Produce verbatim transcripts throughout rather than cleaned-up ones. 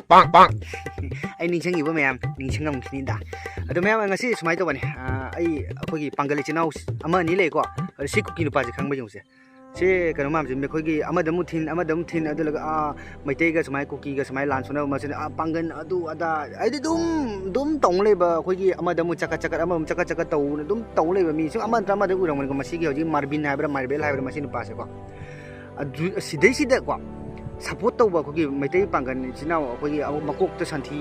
ꯄꯥꯡ ꯄꯥꯡ꯫ ꯑꯩ ꯅꯤꯡꯁꯤꯡꯉꯤꯕ ꯃꯌꯥꯝ ꯅꯤꯡꯁꯤꯡꯉꯝꯈꯤꯅꯤꯗ꯫ ꯑꯗꯣ ꯃꯌꯥꯝ, ꯉꯁꯤ ꯁꯨꯃꯥꯏꯅ ꯇꯧꯕꯅꯤ꯫ ꯑꯥ, ꯑꯩ, ꯑꯩꯈꯣꯏꯒꯤ ꯄꯥꯡꯒꯜ ꯏꯆꯤꯟ ꯏꯅꯥꯎ ꯑꯃ ꯑꯅꯤ ꯂꯩꯀꯣ꯫ ꯑꯗꯣ ꯁꯤ ꯀꯨꯀꯤ ꯅꯨꯄꯥꯁꯦ ꯈꯪꯕ ꯌꯦꯡꯉꯨꯁꯦ꯫ ꯁꯤ ꯀꯩꯅꯣ ꯃꯌꯥꯝꯁꯦ, ꯑꯩꯈꯣꯏꯒꯤ ꯑꯃꯗ ꯑꯃꯨꯛ ꯊꯤꯟ, ꯑꯃꯗ ꯑꯃꯨꯛ ꯊꯤꯟ, ꯑꯗꯨ ꯂꯣꯏꯔꯒ, ꯑꯥ, ꯃꯩꯇꯩꯒ ꯁꯨꯃꯥꯏꯅ ꯀꯨꯀꯤꯒ ꯁꯨꯃꯥꯏꯅ ꯂꯥꯟ ꯁꯣꯛꯅꯕ ꯃꯁꯤꯅ, ꯑꯥ, ꯄꯥꯡꯒꯜ ꯑꯗꯨ ꯑꯗꯥ ꯍꯥꯏꯗꯤ ꯑꯗꯨꯝ, ꯑꯗꯨꯝ ꯇꯧ ꯂꯩꯕ꯫ ꯑꯩꯈꯣꯏꯒꯤ ꯑꯃꯗ ꯑꯃꯨꯛ ꯆꯀꯠ ꯆꯀꯠ, ꯑꯃꯃꯨꯛ ꯆꯀꯠ ꯆꯀꯠ ꯇꯧꯅ ꯑꯗꯨꯝ ꯇꯧ ꯂꯩꯕ ꯃꯤ ꯁꯨꯝ ꯑꯃ ꯅꯠꯇ꯭ꯔ ꯑꯃꯗ ꯎꯔꯝꯒꯅꯤꯀꯣ꯫ ꯃꯁꯤꯒꯤ ꯍꯧꯖꯤꯛ ꯃꯥꯔꯕꯤꯟ ꯍꯥꯏꯕ꯭ꯔꯥ, ꯃꯥꯔꯕꯦꯜ ꯍꯥꯏꯕ꯭ꯔꯥ, ꯃꯁꯤ ꯅꯨꯄꯥꯁꯦꯀꯣ꯫ ꯑꯗꯨ, ꯁꯤꯗꯩꯁꯤꯗꯀꯣ, ꯁꯞꯄꯣꯔꯠ ꯇꯧꯕ ꯑꯩꯈꯣꯏꯒꯤ ꯃꯩꯇꯩ ꯄꯥꯡꯒꯜ ꯏꯆꯤꯟ ꯏꯅꯥꯎ ꯑꯩꯈꯣꯏꯒꯤ ꯑꯃꯨꯛ ꯃꯀꯣꯛꯇ ꯁꯟꯊꯤ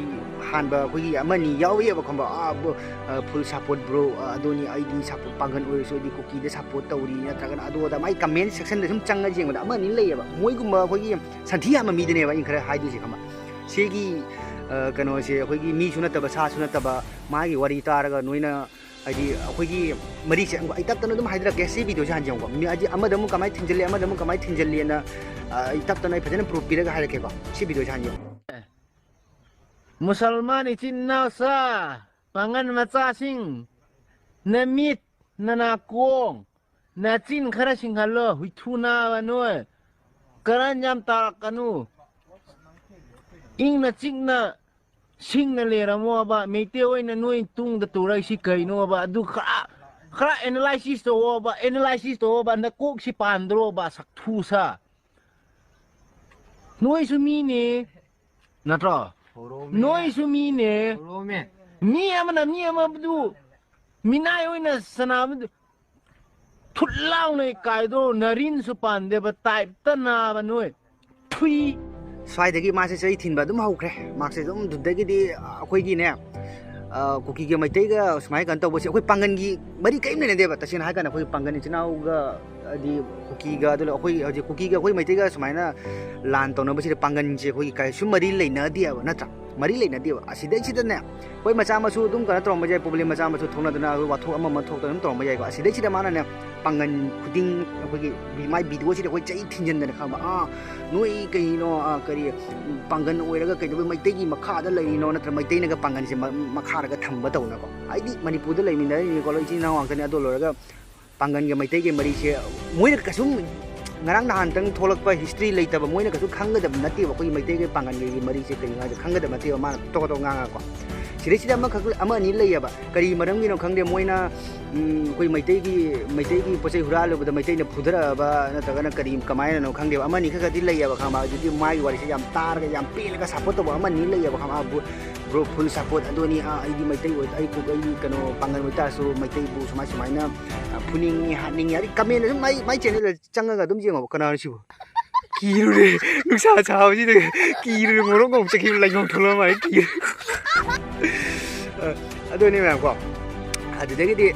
ꯍꯥꯟꯕ ꯑꯩꯈꯣꯏꯒꯤ ꯑꯃꯅꯤ ꯌꯥꯎꯔꯤꯑꯕ, ꯈꯪꯕ? ꯑꯥ, ꯕ꯭ꯔꯣ, ꯑ, full support bro, ꯑ, ꯑꯗꯨꯅꯤ, ꯑꯩꯗꯤ support, ꯄꯥꯡꯒꯜ ꯑꯣꯏꯔꯁꯨ ꯑꯩꯗꯤ ꯀꯨꯀꯤꯗ support ꯇꯧꯔꯤ, ꯅꯠꯇ꯭ꯔꯒꯅ ꯑꯗꯨ ꯑꯗꯥ ꯃꯥꯏ comment section ꯗ ꯁꯨꯝ ꯆꯪꯉ ꯌꯦꯡꯕꯗ ꯑꯃꯅꯤ ꯂꯩꯌꯦꯕ꯫ ꯃꯣꯏꯒꯨꯝꯕ ꯑꯩꯈꯣꯏꯒꯤ ꯁꯟꯊꯤ ꯍꯥꯟꯕ ꯃꯤꯗꯅꯦꯕ ꯑꯩꯅ ꯈꯔ ꯍꯥꯏꯗꯣꯏꯁꯦ, ꯈꯪꯕ? ꯁꯤꯒꯤ, ꯑ, ꯀꯩꯅꯣꯁꯦ ꯑꯩꯈꯣꯏꯒꯤ ꯃꯤꯁꯨ ꯅꯠꯇꯕ, ꯁꯥꯁꯨ ꯅꯠꯇꯕ, ꯃꯥꯒꯤ ꯋꯥꯔꯤ ꯇꯥꯔꯒ ꯅꯣꯏꯅ ꯍꯥꯏꯗꯤ ꯑꯩꯈꯣꯏꯒꯤ ꯃꯔꯤꯁꯦ ꯑꯃꯨꯛ ꯑꯩ ꯇꯞ ꯇꯞꯅ ꯑꯗꯨꯝ ꯍꯥꯏꯗꯔꯛꯀꯦ꯫ ꯁꯤ video ꯁꯦ ꯍꯥꯟꯅ ꯌꯦꯡꯉꯨꯀꯣ꯫ ꯃꯤ ꯍꯥꯏꯗꯤ ꯑꯃꯗ ꯑꯃꯨꯛ ꯀꯃꯥꯏꯅ ꯊꯤꯟꯖꯜꯂꯤ, ꯑꯃꯗ ꯑꯃꯨꯛ ꯀꯃꯥꯏꯅ ꯊꯤꯟꯖꯜꯂꯤꯅ, ꯑ, ꯑꯩ ꯇꯞ ꯇꯞꯅ ꯑꯩ ꯐꯖꯅ proof ꯄꯤꯔꯒ ꯍꯥꯏꯔꯛꯀꯦꯀꯣ꯫ ꯁꯤ video ꯁꯦ ꯍꯥꯟꯅ ꯌꯦꯡꯉꯨ꯫ ꯃꯨꯁꯜꯃꯥꯟ ꯏꯆꯤꯟ ꯏꯅꯥꯎꯁꯥ, ꯄꯥꯡꯒꯟ ꯃꯆꯥꯁꯤꯡ, ꯅꯃꯤꯠ, ꯅꯅꯥꯀꯣꯡ, ꯅꯆꯤꯟ ꯈꯔ ꯁꯤꯡꯍꯜꯂꯣ, ꯍꯨꯏꯊꯨ ꯅꯥꯕ ꯅꯣꯏ꯫ ꯀꯔꯟ ꯌꯥꯝ ꯇꯥꯔꯛꯀꯅꯨ꯫ ꯏꯪꯅ ꯆꯤꯛꯅ ꯁꯤꯡꯅ ꯂꯩꯔꯝꯃꯣꯕ꯫ ꯃꯩꯇꯩ ꯑꯣꯏꯅ ꯅꯣꯏ ꯇꯨꯡꯗ ꯇꯧꯔꯛꯏꯁꯤ ꯀꯩꯅꯣꯕ? ꯑꯗꯨ ꯈꯔ, ꯈꯔ analysis ꯇꯧꯋꯣꯕ, analysis ꯇꯧꯋꯣꯕ꯫ ꯅꯀꯣꯛꯁꯤ ꯄꯥꯟꯗ꯭ꯔꯣꯕ, ꯁꯛꯊꯨ ꯁꯥ? ꯅꯣꯏꯁꯨ ꯃꯤꯅꯦ, ꯅꯠꯇ꯭ꯔꯣ? ꯅꯣꯏꯁꯨ ꯃꯤꯅꯦ꯫ ꯃꯤ ꯑꯃꯅ ꯃꯤ ꯑꯃꯕꯨ ꯃꯤꯅꯥꯏ ꯑꯣꯏꯅ ꯁꯥꯟꯅꯕꯗꯨ ꯊꯨꯠ ꯂꯥꯎꯅ ꯀꯥꯏꯗꯣ, ꯅꯔꯤꯟꯁꯨ ꯄꯥꯟꯗꯦꯕ type ꯇ ꯅꯥꯕ ꯅꯣꯏ꯫ ꯊꯨꯏ꯫ ꯁ꯭ꯋꯥꯏꯗꯒꯤ ꯃꯥꯁꯦ ꯆꯩ ꯊꯤꯟꯕ ꯑꯗꯨꯝ ꯍꯧꯈ꯭ꯔꯦ꯫ ꯃꯥꯁꯦ ꯑꯗꯨꯝ ꯑꯗꯨꯗꯒꯤꯗꯤ ꯑꯩꯈꯣꯏꯒꯤꯅꯦ, ꯑ, ꯀꯨꯀꯤꯒ ꯃꯩꯇꯩꯒ ꯁꯨꯃꯥꯏꯅ ꯀꯩꯅꯣ ꯇꯧꯕꯁꯦ, ꯑꯩꯈꯣꯏ ꯄꯥꯡꯒꯟꯒꯤ ꯃꯔꯤ ꯀꯔꯤꯝ ꯂꯩꯅꯗꯦꯕ꯫ ꯇꯁꯦꯡꯅ ꯍꯥꯏꯔ ꯀꯥꯟꯗ ꯑꯩꯈꯣꯏ ꯄꯥꯡꯒꯟ ꯏꯆꯤꯟ ꯏꯅꯥꯎꯒ ꯍꯥꯏꯗꯤ ꯀꯨꯀꯤꯒ, ꯑꯗꯨ ꯑꯩꯈꯣꯏ ꯍꯧꯖꯤꯛ ꯀꯨꯀꯤꯒ ꯑꯩꯈꯣꯏ ꯃꯩꯇꯩꯒ ꯁꯨꯃꯥꯏꯅ ꯂꯥꯟ ꯇꯧꯅꯕꯁꯤꯗ ꯄꯥꯡꯒꯟꯁꯦ ꯑꯩꯈꯣꯏꯒꯤ ꯀꯩꯁꯨ ꯃꯔꯤ ꯂꯩꯅꯗꯦꯕ, ꯅꯠꯇ꯭ꯔꯥ? ꯃꯔꯤ ꯂꯩꯅꯗꯦꯕ꯫ ꯑꯁꯤꯗꯩꯁꯤꯗꯅꯦ ꯑꯩꯈꯣꯏ ꯃꯆꯥ ꯃꯁꯨ ꯑꯗꯨꯝ ꯀꯩꯅꯣ ꯇꯧꯔꯝꯕ ꯌꯥꯏ, problem ꯃꯆꯥ ꯃꯁꯨ ꯊꯣꯛꯅꯗꯅ ꯑꯩꯈꯣꯏ ꯋꯥꯊꯣꯛ ꯑꯃ ꯑꯃ ꯊꯣꯛꯇꯅ ꯑꯗꯨꯝ ꯇꯧꯔꯝꯕ ꯌꯥꯏꯀꯣ꯫ ꯑꯁꯤꯗꯩꯁꯤꯗ ꯃꯥꯅꯅꯦ ꯄꯥꯡꯒꯟ ꯈꯨꯗꯤꯡ ꯑꯩꯈꯣꯏꯒꯤ ꯃꯥꯏ video ꯁꯤꯗ ꯑꯩꯈꯣꯏ ꯆꯩ ꯊꯤꯟꯖꯤꯟꯗꯅ, ꯈꯪꯕ? ꯑꯥ, ꯅꯣꯏ ꯀꯩꯅꯣ, ꯑꯥ, ꯀꯔꯤ, ꯎꯝ, ꯄꯥꯡꯒꯟ ꯑꯣꯏꯔꯒ ꯀꯩꯗꯧꯕꯩ ꯃꯩꯇꯩꯒꯤ ꯃꯈꯥꯗ ꯂꯩꯔꯤꯅꯣ, ꯅꯠꯇ꯭ꯔ ꯃꯩꯇꯩꯅꯒ ꯄꯥꯡꯒꯟꯁꯦ ꯃ-, ꯃꯈꯥꯗꯒ ꯊꯝꯕ ꯇꯧꯅꯀꯣ? ꯍꯥꯏꯗꯤ ꯃꯅꯤꯄꯨꯔꯗ ꯂꯩꯃꯤꯟꯅꯔꯤꯅꯤꯀꯣ, ꯂꯣꯏ ꯏꯆꯤꯟ ꯏꯅꯥꯎ ꯉꯥꯛꯇꯅꯤ꯫ ꯑꯗꯣ ꯂꯣꯏꯔꯒ ꯄꯥꯡꯒꯟꯒ ꯃꯩꯇꯩꯒꯤ ꯃꯔꯤꯁꯦ ꯃꯣꯏꯅ ꯀꯩꯁꯨꯝ ꯉꯔꯥꯡ ꯅꯍꯥꯟꯇꯪ ꯊꯣꯛꯂꯛꯄ ꯍꯤꯁꯇ꯭ꯔꯤ ꯂꯩꯇꯕ, ꯃꯣꯏꯅ ꯀꯩꯁꯨ ꯈꯪꯒꯗꯕ ꯅꯠꯇꯦꯕ꯫ ꯑꯩꯈꯣꯏꯒꯤ ꯃꯩꯇꯩꯒꯤ ꯄꯥꯡꯒꯜꯒꯤ ꯃꯔꯤꯁꯦ ꯀꯔꯤꯅꯣ ꯍꯥꯏꯗꯣ ꯈꯪꯒꯗꯕ ꯅꯠꯇꯦꯕ, ꯃꯥꯅ ꯇꯣꯛ ꯇꯣꯛ ꯉꯥꯡꯉꯒꯀꯣ꯫ ꯁꯤꯗꯩꯁꯤꯗ ꯑꯃꯈꯛ, ꯑꯃ ꯑꯅꯤ ꯂꯩꯌꯦꯕ, ꯀꯔꯤ ꯃꯔꯝꯒꯤꯅꯣ ꯈꯪꯗꯦ, ꯃꯣꯏꯅ, ꯎꯝ, ꯑꯩꯈꯣꯏ ꯃꯩꯇꯩꯒꯤ, ꯃꯩꯇꯩꯒꯤ ꯄꯣꯠ ꯆꯩ ꯍꯨꯔꯥꯜꯂꯨꯕꯗ ꯃꯩꯇꯩꯅ ꯐꯨꯊꯔꯛꯑꯕ ꯅꯠꯇ꯭ꯔꯒꯅ ꯀꯔꯤ ꯀꯃꯥꯏꯅꯅꯣ ꯈꯪꯗꯦꯕ, ꯑꯃ ꯑꯅꯤ ꯈꯛ ꯈꯛꯇꯤ ꯂꯩꯌꯦꯕ, ꯈꯪꯉꯕ? ꯑꯗꯨꯗꯤ ꯃꯥꯒꯤ ꯋꯥꯔꯤꯁꯦ ꯌꯥꯝ ꯇꯥꯔꯒ ꯌꯥꯝ ꯄꯦꯜꯂꯒ ꯁꯞꯄꯣꯔꯠ ꯇꯧꯕ ꯑꯃ ꯑꯅꯤ ꯂꯩꯌꯦꯕ, ꯈꯪꯉꯕ? ꯕ꯭ꯔꯣ, ꯕ꯭ꯔꯣ, ꯐꯨꯜ ꯁꯞꯄꯣꯔꯠ, ꯑꯗꯨꯅꯤ, ꯑꯥ, ꯑꯩꯗꯤ ꯃꯩꯇꯩ ꯑꯣꯏ-, ꯑꯩ ꯀꯨ-, ꯑꯩ ꯀꯩꯅꯣ ꯄꯥꯡꯒꯜ ꯑꯣꯏꯇꯥꯔꯁꯨ ꯃꯩꯇꯩꯕꯨ ꯁꯨꯃꯥꯏ ꯁꯨꯃꯥꯏꯅ, ꯑꯥ, ꯐꯨꯅꯤꯡꯉꯤ, ꯍꯥꯠꯅꯤꯡꯉꯤ, ꯑꯗꯩ ꯀꯃꯦꯟ ꯑꯗꯨꯝ ꯃꯥꯏ, ꯃꯥꯏ ꯆꯦꯅꯦꯜꯗ ꯆꯪꯉꯒ ꯑꯗꯨꯝ ꯌꯦꯡꯉꯣꯕ, ꯀꯅꯥꯅꯣ ꯁꯤꯕꯨ? ꯀꯤꯔꯨꯔꯦ, ꯅꯨꯡꯁꯥ ꯁꯥꯕꯁꯤꯗ ꯀꯤꯔꯨꯔꯦ, ꯉꯧꯔꯣꯛ ꯉꯧ ꯆꯠꯈꯤꯕ ꯂꯩꯉꯧ ꯊꯣꯛꯂꯛꯑ ꯃꯥꯜꯂꯦ, ꯀꯤꯔꯦ꯫ ꯑ, ꯑꯗꯨꯅꯤ ꯃꯌꯥꯝ ꯀꯣ, ꯑꯗꯨꯗꯒꯤꯗꯤ,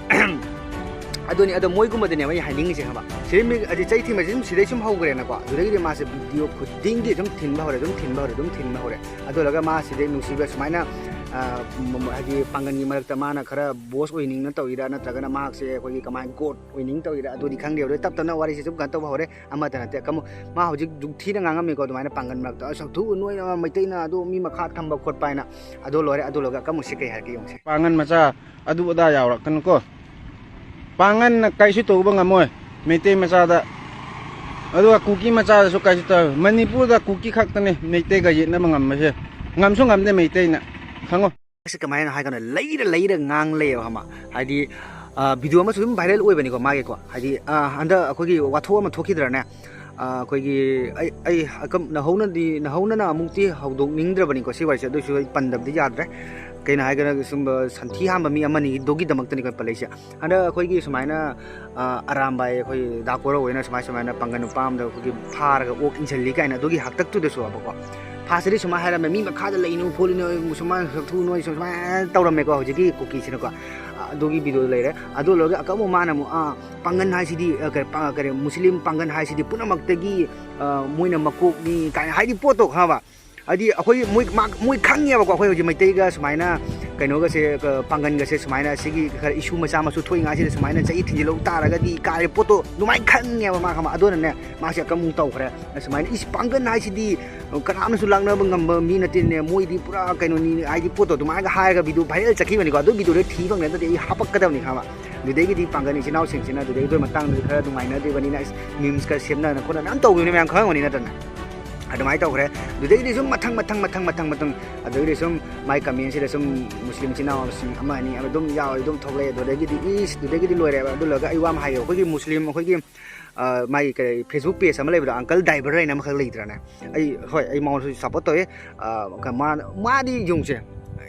ꯑꯗꯨꯅꯤ, ꯑꯗꯣ ꯃꯣꯏꯒꯨꯝꯕꯗꯅꯦꯕ ꯑꯩ ꯍꯥꯏꯅꯤꯡꯉꯤꯁꯦ, ꯈꯪꯉꯕ? ꯁꯤꯗꯩ ꯃꯤ-, ꯑꯗꯩ ꯆꯩ ꯊꯤꯟꯕꯁꯦ ꯁꯨꯝ, ꯁꯤꯗꯩ ꯁꯨꯝ ꯍꯧꯈ꯭ꯔꯦꯅꯀꯣ, ꯑꯗꯨꯗꯒꯤꯗꯤ ꯃꯥꯁꯦ ꯚꯤꯗꯤꯑꯣ ꯈꯨꯗꯤꯡꯒꯤ ꯑꯗꯨꯝ ꯊꯤꯟꯕ ꯍꯧꯔꯦ, ꯑꯗꯨꯝ ꯊꯤꯟꯕ ꯍꯧꯔꯦ, ꯑꯗꯨꯝ ꯊꯤꯟꯕ ꯍꯧꯔꯦ꯫ ꯑꯗꯨ ꯂꯣꯏꯔꯒ ꯃꯥ ꯁꯤꯗꯩ ꯅꯨꯡꯁꯤꯕ ꯁꯨꯃꯥꯏꯅ, ꯑ, ꯃ-, ꯃ-, ꯍꯥꯏꯗꯤ ꯄꯥꯡꯒꯜꯒꯤ ꯃꯔꯛꯇ ꯃꯥꯅ ꯈꯔ ꯕꯣꯁ ꯑꯣꯏꯅꯤꯡꯅ ꯇꯧꯔꯤꯔꯥ, ꯅꯠꯇ꯭ꯔꯒꯅ ꯃꯍꯥꯛꯁꯦ ꯑꯩꯈꯣꯏꯒꯤ ꯀꯃꯥꯏꯅ ꯒꯣꯠ ꯑꯣꯏꯅꯤꯡ ꯇꯧꯔꯤꯔꯥ, ꯑꯗꯨꯗꯤ ꯈꯪꯗꯦ꯫ ꯑꯗꯨꯗꯩ ꯇꯞ ꯇꯞꯅ ꯋꯥꯔꯤꯁꯦ ꯁꯨꯝ ꯀꯩꯅꯣ ꯇꯧꯕ ꯍꯧꯔꯦ꯫ ꯑꯃꯠꯇ ꯅꯠꯇꯦ, ꯀꯃꯨ-, ꯃꯥ ꯍꯧꯖꯤꯛ ꯗꯨꯛ ꯊꯤꯅ ꯉꯥꯡꯉꯝꯃꯤꯀꯣ, ꯑꯗꯨꯃꯥꯏꯅ ꯄꯥꯡꯒꯟ ꯃꯔꯛꯇ, "ꯑꯁ, ꯁꯛꯊꯨ ꯅꯣꯏꯅ ꯃꯩꯇꯩꯅ ꯑꯗꯨ ꯃꯤ ꯃꯈꯥ ꯊꯝꯕ ꯈꯣꯠꯄ" ꯍꯥꯏꯅ꯫ ꯑꯗꯨ ꯂꯣꯏꯔꯦ, ꯑꯗꯨ ꯂꯣꯏꯔꯒ ꯀꯃꯨꯛꯁꯤ ꯀꯩ ꯍꯥꯏꯔꯛꯀꯦ ꯌꯦꯡꯉꯨꯁꯦ꯫ ꯄꯥꯡꯒꯟ ꯃꯆꯥ ꯑꯗꯨ ꯑꯗꯥ ꯌꯥꯎꯔꯛꯀꯅꯨꯀꯣ꯫ ꯄꯥꯡꯒꯟꯅ ꯀꯩꯁꯨ ꯇꯧꯕ ꯉꯝꯃꯣꯏ ꯃꯩꯇꯩ ꯃꯆꯥꯗ꯫ ꯑꯗꯨꯒ ꯀꯨꯀꯤ ꯃꯆꯥꯗꯁꯨ ꯀꯩꯁꯨ ꯇꯧꯔꯣꯏ꯫ ꯃꯅꯤꯄꯨꯔꯗ ꯀꯨꯀꯤ ꯈꯛꯇꯅꯤ ꯃꯩꯇꯩꯒ ꯌꯦꯠꯅꯕ ꯉꯝꯕꯁꯦ꯫ ꯉꯝꯁꯨ ꯉꯝꯗꯦ ꯃꯩꯇꯩꯅ꯫ ꯈꯪꯉꯣ꯫ ꯁꯤ ꯀꯃꯥꯏꯅ ꯍꯥꯏꯒꯅꯣ? ꯂꯩꯔ ꯂꯩꯔ ꯉꯥꯡ ꯂꯩꯌꯦꯕ, ꯈꯪꯕ? ꯍꯥꯏꯗꯤ, ꯑ, ꯚꯤꯗꯤꯑꯣ ꯑꯃꯁꯨ ꯑꯗꯨꯝ ꯚꯥꯏꯔꯦꯜ ꯑꯣꯏꯕꯅꯤꯀꯣ ꯃꯥꯒꯤꯀꯣ꯫ ꯍꯥꯏꯗꯤ, ꯑ, ꯍꯟꯗꯛ ꯑꯩꯈꯣꯏꯒꯤ ꯋꯥꯊꯣꯛ ꯑꯃ ꯊꯣꯛꯈꯤꯗ꯭ꯔꯅꯦ? ꯑ, ꯑꯩꯈꯣꯏꯒꯤ ꯑꯩ, ꯑꯩ ꯑꯀꯝ-, ꯅꯧꯍꯧꯅꯗꯤ, ꯅꯧꯍꯧꯅꯅ ꯑꯃꯨꯛꯇꯤ ꯍꯧꯗꯣꯛꯅꯤꯡꯗ꯭ꯔꯕꯅꯤꯀꯣ ꯁꯤ ꯋꯥꯔꯤꯁꯦ, ꯑꯗꯨꯏꯁꯨ ꯑꯩ ꯄꯟꯗꯕꯗꯤ ꯌꯥꯗ꯭ꯔꯦ꯫ ꯀꯩꯅꯣ ꯍꯥꯏꯔꯒꯅ ꯁꯨꯝꯕ ꯁꯟꯊꯤ ꯍꯥꯝꯕ ꯃꯤ ꯑꯃꯅꯤꯗꯨꯒꯤꯗꯃꯛꯇꯅꯤꯀꯣ ꯑꯩ ꯄꯜꯂꯛꯏꯁꯦ꯫ ꯍꯟꯗꯛ ꯑꯩꯈꯣꯏꯒꯤ ꯁꯨꯃꯥꯏꯅ, ꯑ, ꯑꯔꯥꯝꯕꯥꯏ ꯑꯩꯈꯣꯏ ꯗꯥ ꯀꯣꯔꯧ ꯍꯣꯏꯅ ꯁꯨꯃꯥꯏ ꯁꯨꯃꯥꯏꯅ ꯄꯥꯡꯒꯜ ꯅꯨꯄꯥ ꯑꯃꯗ ꯑꯩꯈꯣꯏꯒꯤ ꯐꯥꯔꯒ ꯑꯣꯛ ꯏꯟꯁꯤꯜꯂꯤ ꯀꯥꯏꯅ ꯑꯗꯨꯒꯤ ꯍꯥꯛꯇꯛꯇꯨꯗꯁꯨꯕꯀꯣ꯫ ꯐꯥꯁꯇꯗꯤ ꯁꯨꯃꯥꯏꯅ ꯍꯥꯏꯔꯝꯃꯦ, "ꯃꯤ ꯃꯈꯥꯗ ꯂꯩꯅꯨ ꯈꯣꯠꯂꯤꯅꯨ, ꯃꯨꯁꯜꯃꯥꯟ ꯁꯛꯊꯨ ꯅꯣꯏ ꯁꯨꯃꯥꯏꯅ ꯇꯧꯔꯝꯃꯦꯀꯣ" ꯍꯧꯖꯤꯛꯀꯤ ꯀꯨꯀꯤꯁꯤꯅꯀꯣ꯫ ꯑꯗꯨꯒꯤ ꯚꯤꯗꯤꯑꯣꯗꯣ ꯂꯩꯔꯦ꯫ ꯑꯗꯨ ꯂꯣꯏꯔꯒ ꯑꯃꯨꯛ ꯃꯥꯅ ꯑꯃꯨꯛ, ꯑꯥ, "ꯄꯥꯡꯒꯟ ꯍꯥꯏꯁꯤꯗꯤ, ꯑ, ꯀꯔꯤ, ꯄ-, ꯀꯔꯤ, ꯃꯨꯁꯂꯤꯝ ꯄꯥꯡꯒꯟ ꯍꯥꯏꯁꯤꯗꯤ ꯄꯨꯝꯅꯃꯛꯇꯒꯤ, ꯑ, ꯃꯣꯏꯅ ꯃꯀꯣꯛꯅꯤ" ꯀꯥꯏꯅ ꯍꯥꯏꯗꯤ ꯄꯣꯠꯇꯣ, ꯈꯪꯉꯕ? ꯍꯥꯏꯗꯤ ꯑꯩꯈꯣꯏ ꯃꯣꯏ, ꯃꯥ-, ꯃꯣꯏ ꯈꯪꯉꯦꯕꯀꯣ, ꯑꯩꯈꯣꯏ ꯍꯧꯖꯤꯛ ꯃꯩꯇꯩꯒ ꯁꯨꯃꯥꯏꯅ ꯀꯩꯅꯣꯒꯁꯦ, ꯀ-, ꯄꯥꯡꯒꯟꯒꯁꯦ ꯁꯨꯃꯥꯏꯅ ꯁꯤꯒꯤ ꯈꯔ ꯏꯁꯨ ꯃꯆꯥ ꯃꯁꯨ ꯊꯣꯛꯏꯉꯥꯏꯁꯤꯗ ꯁꯨꯃꯥꯏꯅ ꯆꯍꯤ ꯊꯤꯟꯖꯤꯜꯍꯧ ꯇꯥꯔꯒꯗꯤ ꯀꯥꯏ ꯄꯣꯠꯇꯣ ꯑꯗꯨꯃꯥꯏꯅ ꯈꯪꯉꯦꯕ ꯃꯥ, ꯈꯪꯉꯕ? ꯑꯗꯨꯅꯅꯦ ꯃꯥꯁꯦ ꯑꯀꯟꯕ ꯇꯧꯈ꯭ꯔꯦ꯫ ꯁꯨꯃꯥꯏꯅ, "ꯏꯁ, ꯄꯥꯡꯒꯟ ꯍꯥꯏꯁꯤꯗꯤ ꯀꯅꯥꯝꯅꯁꯨ ꯂꯥꯛꯅꯕ ꯉꯝꯕ ꯃꯤ ꯅꯠꯇꯦꯅꯦ, ꯃꯣꯏꯗꯤ ꯄꯨꯔꯥ ꯀꯩꯅꯣꯅꯤ" ꯍꯥꯏꯗꯤ ꯄꯣꯠꯇꯣ ꯑꯗꯨꯃꯥꯏꯅꯒ ꯍꯥꯏꯔꯒ ꯚꯤꯗꯤꯑꯣ ꯚꯥꯏꯔꯦꯜ ꯆꯠꯈꯤꯕꯅꯤꯀꯣ꯫ ꯑꯗꯨ ꯚꯤꯗꯤꯑꯣꯗꯣ ꯊꯤ ꯐꯪꯗ꯭ꯔꯦ, ꯅꯠꯇ꯭ꯔꯗꯤ ꯑꯩ ꯍꯥꯄꯛꯀꯗꯕꯅꯤ, ꯈꯪꯉꯕ? ꯑꯗꯨꯗꯒꯤꯗꯤ ꯄꯥꯡꯒꯜ ꯏꯆꯤꯟ ꯏꯅꯥꯎꯁꯤꯡꯁꯤꯅ ꯑꯗꯨꯗꯒꯤ ꯑꯩꯈꯣꯏ ꯃꯇꯥꯡꯗꯗꯤ ꯈꯔ ꯅꯨꯡꯉꯥꯏꯅꯗ꯭ꯔꯤꯕꯅꯤꯅ, ꯑꯁ, memes ꯈꯔ ꯁꯦꯝꯅꯗꯅ ꯈꯣꯠꯅ ꯃꯌꯥꯝ ꯇꯧꯈꯤꯕꯅꯤ, ꯃꯌꯥꯝ ꯈꯪꯉꯝꯒꯅꯤ ꯅꯠꯇ꯭ꯔꯅꯦ? ꯑꯗꯨꯃꯥꯏꯅ ꯇꯧꯈ꯭ꯔꯦ꯫ ꯑꯗꯨꯗꯒꯤꯗꯤ ꯁꯨꯝ ꯃꯊꯪ ꯃꯊꯪ ꯃꯊꯪ ꯃꯊꯪ ꯃꯊꯪ ꯑꯗꯨꯗꯒꯤꯗꯤ ꯁꯨꯝ ꯃꯥꯏ comment ꯁꯤꯗ ꯁꯨꯝ ꯃꯨꯁꯂꯤꯝ ꯏꯆꯤꯟ ꯏꯅꯥꯎꯁꯤꯡ ꯑꯃ ꯑꯅꯤ ꯑꯗꯨꯝ ꯌꯥꯎꯔꯦ, ꯑꯗꯨꯝ ꯊꯣꯛꯂꯛꯑꯦ꯫ ꯑꯗꯨꯗꯒꯤꯗꯤ ꯏꯁ, ꯑꯗꯨꯗꯒꯤꯗꯤ ꯂꯣꯏꯔꯦꯕ꯫ ꯑꯗꯨ ꯂꯣꯏꯔꯒ ꯑꯩ ꯋꯥ ꯑꯃ ꯍꯥꯏꯒꯦ, ꯑꯩꯈꯣꯏꯒꯤ ꯃꯨꯁꯂꯤꯝ, ꯑꯩꯈꯣꯏꯒꯤ, ꯑ, ꯃꯥꯒꯤ ꯀꯔꯤ, Facebook page ꯑꯃ ꯂꯩꯕꯗꯣ, Uncle Diver ꯍꯥꯏꯅ ꯑꯃꯈꯛ ꯂꯩꯇ꯭ꯔꯅꯦ? ꯑꯩ, ꯍꯣꯏ, ꯑꯩ ꯃꯉꯣꯟꯗꯁꯨ support ꯇꯧꯋꯦ꯫ ꯑ, ꯀ-, ꯃꯥ-, ꯃꯥꯗꯤ ꯌꯦꯡꯉꯨꯁꯦ,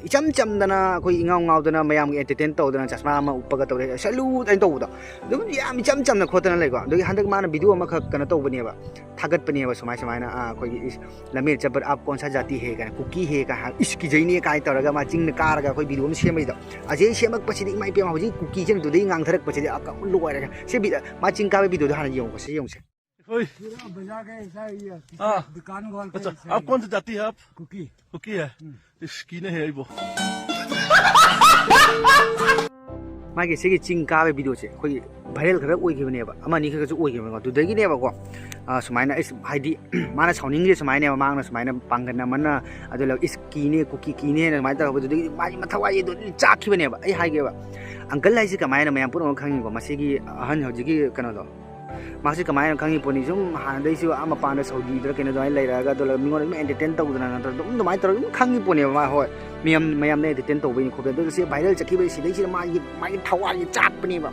ꯏꯆꯝ ꯆꯝꯗꯅ ꯑꯩꯈꯣꯏ ꯏꯉꯥꯎ ꯉꯥꯎꯗꯅ ꯃꯌꯥꯝꯒꯤ entertain ꯇꯧꯗꯅ ꯆꯁꯃꯥ ꯑꯃ ꯎꯞꯄꯒ ꯇꯧꯔꯦ, salute ꯍꯥꯏꯅ ꯇꯧꯕꯗꯣ, ꯑꯗꯨꯝ ꯌꯥꯝ ꯏꯆꯝ ꯆꯝꯅ ꯈꯣꯠꯇꯅ ꯂꯩꯀꯣ꯫ ꯑꯗꯒꯤ ꯍꯟꯗꯛ ꯃꯥꯅ video ꯑꯃꯈꯛ ꯀꯩꯅꯣ ꯇꯧꯕꯅꯦꯕ, ꯊꯥꯒꯠꯄꯅꯦꯕ, ꯁꯨꯃꯥꯏ ꯁꯨꯃꯥꯏꯅ, ꯑ, ꯑꯩꯈꯣꯏꯒꯤ ꯏꯁ, "ꯂꯝꯃꯦ ꯆꯠꯄꯗ ꯑꯥꯞ ꯀꯣꯟ ꯁꯥ ꯖꯥꯇꯤ ꯍꯦ?" ꯀꯥꯏꯅ, "ꯀꯨꯀꯤ ꯍꯦ?" ꯀꯥꯏ ꯍꯥꯏ, ꯏꯁ, ꯀꯤꯖꯩꯅꯦ ꯀꯥꯏꯅ ꯇꯧꯔꯒ ꯃꯥ ꯆꯤꯡꯗ ꯀꯥꯔꯒ ꯑꯩꯈꯣꯏ video ꯑꯃ ꯁꯦꯝꯕꯩꯗꯣ꯫ ꯑꯁꯤ ꯁꯦꯝꯃꯛꯄꯁꯤꯗꯤ ꯏꯃꯥ ꯏꯄꯦꯝꯃ, ꯍꯧꯖꯤꯛ ꯀꯨꯀꯤꯁꯤꯅ ꯑꯗꯨꯗꯩ ꯉꯥꯡꯊꯔꯛꯄꯁꯤꯗꯤ, ꯑ, ꯀ-, ꯂꯣꯏꯔꯦ꯫ ꯁꯤ ꯚꯤ-, ꯃꯥ ꯆꯤꯡ ꯀꯥꯕ video ꯗꯣ ꯍꯥꯟꯅ ꯌꯦꯡꯉꯨꯀꯣ, ꯁꯤ ꯌꯦꯡꯉꯨꯁꯦ꯫ कोई पूरा बजा के ऐसा ही है, किसी हाँ। दुकान खोल के अच्छा, ऐसा आप ही कौन है। सी जाति है आप? कुकी। कुकी है? हम्म। इश्की नहीं है वो। ꯃꯥꯒꯤ ꯁꯤꯒꯤ ꯆꯤꯡ ꯀꯥꯕꯒꯤ video ꯁꯦ ꯑꯩꯈꯣꯏꯒꯤ viral ꯈꯔ ꯑꯣꯏꯈꯤꯕꯅꯦꯕ, ꯑꯃ ꯑꯅꯤ ꯈꯛꯇꯁꯨ ꯑꯣꯏꯈꯤꯕꯅꯦꯀꯣ꯫ ꯑꯗꯨꯗꯒꯤꯅꯦꯕꯀꯣ, ꯑ, ꯁꯨꯃꯥꯏꯅ ꯑꯩꯁ-, ꯍꯥꯏꯗꯤ, ꯃꯥꯅ ꯁꯥꯎꯅꯤꯡꯉꯤꯁꯦ ꯁꯨꯃꯥꯏꯅꯅꯦꯕ, ꯃꯥꯅ ꯁꯨꯃꯥꯏꯅ ꯄꯥꯡꯒꯟ ꯑꯃꯅ, ꯑꯗꯨ ꯂꯧ-, "ꯏꯁ, ꯀꯤꯅꯦ, ꯀꯨꯀꯤ ꯀꯤꯅꯦꯅ" ꯑꯗꯨꯃꯥꯏꯅ ꯇꯧꯔꯛꯄꯗꯨꯗꯒꯤ ꯃꯥꯒꯤ ꯃꯊꯋꯥꯏꯁꯦ ꯑꯗꯨꯗꯒꯤ ꯆꯥꯛꯈꯤꯕꯅꯦꯕ꯫ ꯑꯩ ꯍꯥꯏꯒꯦꯕ, uncle ꯍꯥꯏꯁꯦ ꯀꯃꯥꯏꯅ ꯃꯌꯥꯝ ꯄꯨꯝꯅꯃꯛ ꯈꯪꯉꯤꯀꯣ, ꯃꯁꯤꯒꯤ ꯑꯍꯟ ꯍꯧꯖꯤꯛꯀꯤ ꯀꯩꯅꯣꯗꯣ, ꯃꯥꯁꯤ ꯀꯃꯥꯏꯅ ꯈꯪꯉꯤ ꯄꯣꯠꯅꯤ? ꯁꯨꯝ ꯍꯥꯟꯅꯗꯩꯁꯨ ꯑꯥ ꯃꯄꯥꯟꯗ ꯁꯥꯎꯗꯤꯗ ꯀꯩꯅꯣ ꯑꯗꯨꯃꯥꯏꯅ ꯂꯩꯔꯛꯑꯒ, ꯑꯗꯨꯒ ꯃꯤꯉꯣꯟꯗ ꯑꯗꯨꯝ entertain ꯇꯧꯗꯅ ꯅꯠꯇ꯭ꯔꯒ ꯑꯗꯨꯝ ꯑꯗꯨꯃꯥꯏꯅ ꯇꯧꯔꯒ ꯑꯗꯨꯝ ꯈꯪꯉꯤ ꯄꯣꯠꯅꯦꯕ ꯃꯥ꯫ ꯍꯣꯏ, ꯃꯌꯥꯝ, ꯃꯌꯥꯝꯅ entertain ꯇꯧꯕꯩꯅꯤ ꯈꯣꯠꯄꯩ꯫ ꯑꯗꯨꯒ ꯁꯤ viral ꯆꯠꯈꯤꯕꯩ ꯁꯤꯗꯩꯁꯤꯗ ꯃꯥꯒꯤ, ꯃꯥꯒꯤ ꯊꯋꯥꯏꯁꯦ ꯆꯥꯛꯄꯅꯦꯕ꯫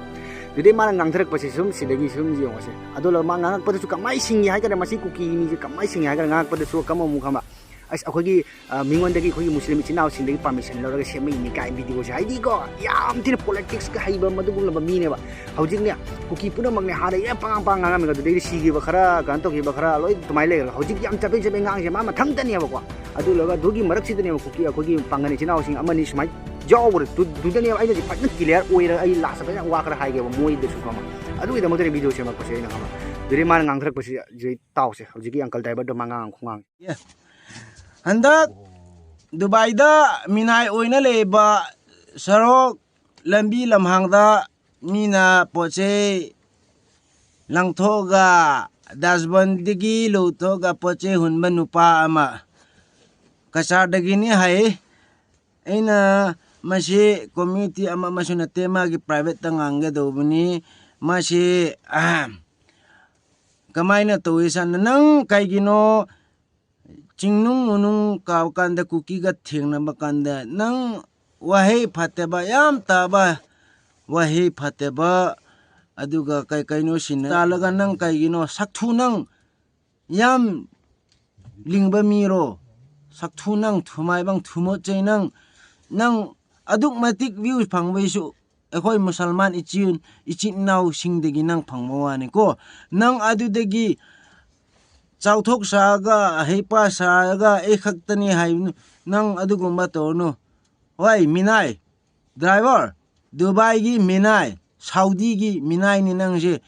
ꯑꯗꯨꯗꯩ ꯃꯥꯅ ꯉꯥꯡꯊꯔꯛꯄꯁꯦ ꯁꯨꯝ ꯁꯤꯗꯒꯤ ꯁꯨꯝ ꯌꯦꯡꯉꯁꯦ꯫ ꯑꯗꯨ ꯂꯧ-, ꯃꯥ ꯉꯥꯡꯉꯛꯄꯗꯁꯨ ꯀꯃꯥꯏꯅ ꯁꯤꯡꯉꯤ ꯍꯥꯏ ꯀꯥꯟꯗ, ꯃꯁꯤ ꯀꯨꯀꯤ ꯃꯤꯁꯦ ꯀꯃꯥꯏꯅ ꯁꯤꯡꯉꯤ ꯍꯥꯏ ꯀꯥꯟꯗ, ꯉꯥꯡꯉꯛꯄꯗꯁꯨ ꯀꯝ ꯑꯃꯨꯛ ꯈꯪꯕ꯫ ꯑꯁ, ꯑꯩꯈꯣꯏꯒꯤ, ꯑ, ꯃꯤꯉꯣꯟꯗꯒꯤ ꯑꯩꯈꯣꯏꯒꯤ ꯃꯨꯁꯂꯤꯝ ꯏꯆꯤꯟ ꯏꯅꯥꯎꯁꯤꯡꯗꯒꯤ permission ꯂꯧꯔꯒ ꯁꯦꯝꯃꯛꯏꯅꯤ ꯀꯥꯏ video ꯁꯦ꯫ ꯍꯥꯏꯗꯤꯀꯣ, ꯌꯥꯝ ꯊꯤꯅ politics ꯀ ꯍꯩꯕ ꯃꯗꯨꯒꯨꯝꯂꯕ ꯃꯤꯅꯦꯕ꯫ ꯍꯧꯖꯤꯛꯅꯦ, ꯀꯨꯀꯤ ꯄꯨꯝꯅꯃꯛꯅꯦ ꯍꯥꯟꯅ ꯌꯥꯝ ꯄꯉꯥꯡ ꯄꯉꯥꯡ ꯉꯥꯡꯉꯝꯃꯤꯒ, ꯑꯗꯨꯗꯩꯗꯤ ꯁꯤꯈꯤꯕ ꯈꯔ, ꯀꯩꯅꯣ ꯇꯧꯈꯤꯕ ꯈꯔ, ꯂꯣꯏ ꯑꯗꯨꯃꯥꯏꯅ ꯂꯩꯈ꯭ꯔꯒ, ꯍꯧꯖꯤꯛ ꯌꯥꯝ ꯆꯕꯦꯠ ꯆꯕꯦꯠ ꯉꯥꯡꯉꯤꯁꯦ ꯃꯥ ꯃꯊꯟꯇꯅꯦꯕꯀꯣ꯫ ꯑꯗꯨ ꯂꯣꯏꯔꯒ ꯑꯗꯨꯒꯤ ꯃꯔꯛꯁꯤꯗꯅꯦꯕ ꯀꯨꯀꯤ ꯑꯩꯈꯣꯏꯒꯤ ꯄꯥꯡꯒꯜ ꯏꯆꯤꯟ ꯏꯅꯥꯎꯁꯤꯡ ꯑꯃꯅꯤ ꯁꯨꯃꯥꯏꯅ ꯌꯥꯎꯕꯗꯣ, ꯑꯗꯨ-, ꯑꯗꯨꯗꯅꯦꯕ ꯑꯩꯅ ꯍꯧꯖꯤꯛ ꯐꯖꯅ clear ꯑꯣꯏꯔꯒ ꯑꯩ last ꯇ ꯐꯖꯅ ꯋꯥ ꯈꯔ ꯍꯥꯏꯒꯦꯕ ꯃꯣꯏꯗꯁꯨ, ꯈꯪꯉꯕ? ꯑꯗꯨꯒꯤꯗꯃꯛꯇꯅꯦ video ꯁꯦꯝꯃꯛꯄꯁꯦ ꯑꯩꯅ, ꯈꯪꯉꯕ? ꯑꯗꯨꯗꯩ ꯃꯥꯅ ꯉꯥꯡꯊꯔꯛꯄꯁꯤ ꯍꯧꯖꯤꯛ ꯇꯥꯎꯁꯦ, ꯍꯧꯖꯤꯛꯀꯤ uncle driver ꯗꯣ ꯃꯥ ꯉꯥꯡꯉꯛꯄ ꯈꯣꯡꯉꯥꯡ꯫ ꯍꯟꯗꯛ ꯗꯨꯕꯥꯏꯗ ꯃꯤꯅꯥꯏ ꯑꯣꯏꯅ ꯂꯩꯕ ꯁꯔꯣꯛ ꯂꯝꯕꯤ ꯂꯝꯍꯥꯡꯗ ꯃꯤꯅ ꯄꯣꯠ ꯆꯩ ꯂꯪꯊꯣꯛꯑꯒ, dustbin ꯗꯒꯤ ꯂꯧꯊꯣꯛꯑꯒ ꯄꯣꯠ ꯆꯩ ꯍꯨꯟꯕ ꯅꯨꯄꯥ ꯑꯃ ꯀꯆꯥꯔꯗꯒꯤꯅꯤ ꯍꯥꯏ꯫ ꯑꯩꯅ ꯃꯁꯤ community ꯑꯃ ꯑꯃꯁꯨ ꯅꯠꯇꯦ, ꯃꯥꯒꯤ private ꯇ ꯉꯥꯡꯒꯗꯧꯕꯅꯤ꯫ ꯃꯁꯤ, ꯑꯍꯝ, ꯀꯃꯥꯏꯅ ꯇꯧꯏ ꯁꯥꯅ, ꯅꯪ ꯀꯩꯒꯤꯅꯣ ꯆꯤꯡꯅꯨꯡ ꯃꯅꯨꯡ ꯀꯥꯕ ꯀꯥꯟꯗ ꯀꯨꯀꯤꯒ ꯊꯦꯡꯅꯕ ꯀꯥꯟꯗ ꯅꯪ ꯋꯥꯍꯩ ꯐꯠꯇꯕ, ꯌꯥꯝ ꯇꯥꯕ ꯋꯥꯍꯩ ꯐꯠꯇꯕ, ꯑꯗꯨꯒ ꯀꯩ ꯀꯩꯅꯣ ꯁꯤꯟꯅ ꯇꯥꯜꯂꯒ ꯅꯪ ꯀꯩꯒꯤꯅꯣ ꯁꯛꯊꯨ ꯅꯪ ꯌꯥꯝ ꯂꯤꯡꯕ ꯃꯤꯔꯣ? ꯁꯛꯊꯨ ꯅꯪ, ꯊꯨꯃꯥꯏꯕꯪ, ꯊꯨꯃꯣꯠꯆꯩ ꯅꯪ, ꯅꯪ ꯑꯗꯨꯛ ꯃꯇꯤꯛ views ꯐꯪꯕꯩꯁꯨ ꯑꯩꯈꯣꯏ ꯃꯨꯁꯜꯃꯥꯟ ꯏꯆꯤꯟ, ꯏꯆꯤꯟ ꯏꯅꯥꯎꯁꯤꯡꯗꯒꯤ ꯅꯪ ꯐꯪꯕ ꯋꯥꯅꯤꯀꯣ꯫ ꯅꯪ ꯑꯗꯨꯗꯒꯤ ꯆꯥꯎꯊꯣꯛ ꯁꯥꯔꯒ, ꯍꯩꯄꯥ ꯁꯥꯔꯒ ꯑꯩ ꯈꯛꯇꯅꯤ ꯍꯥꯏꯕꯅꯨ꯫ ꯅꯪ ꯑꯗꯨꯒꯨꯝꯕ ꯇꯧꯔꯅꯨ꯫ ꯍꯣꯏ, ꯃꯤꯅꯥꯏ, driver, ꯗꯨꯕꯥꯏꯒꯤ ꯃꯤꯅꯥꯏ, ꯁꯥꯎꯗꯤꯒꯤ ꯃꯤꯅꯥꯏꯅꯤ ꯅꯪꯁꯦ꯫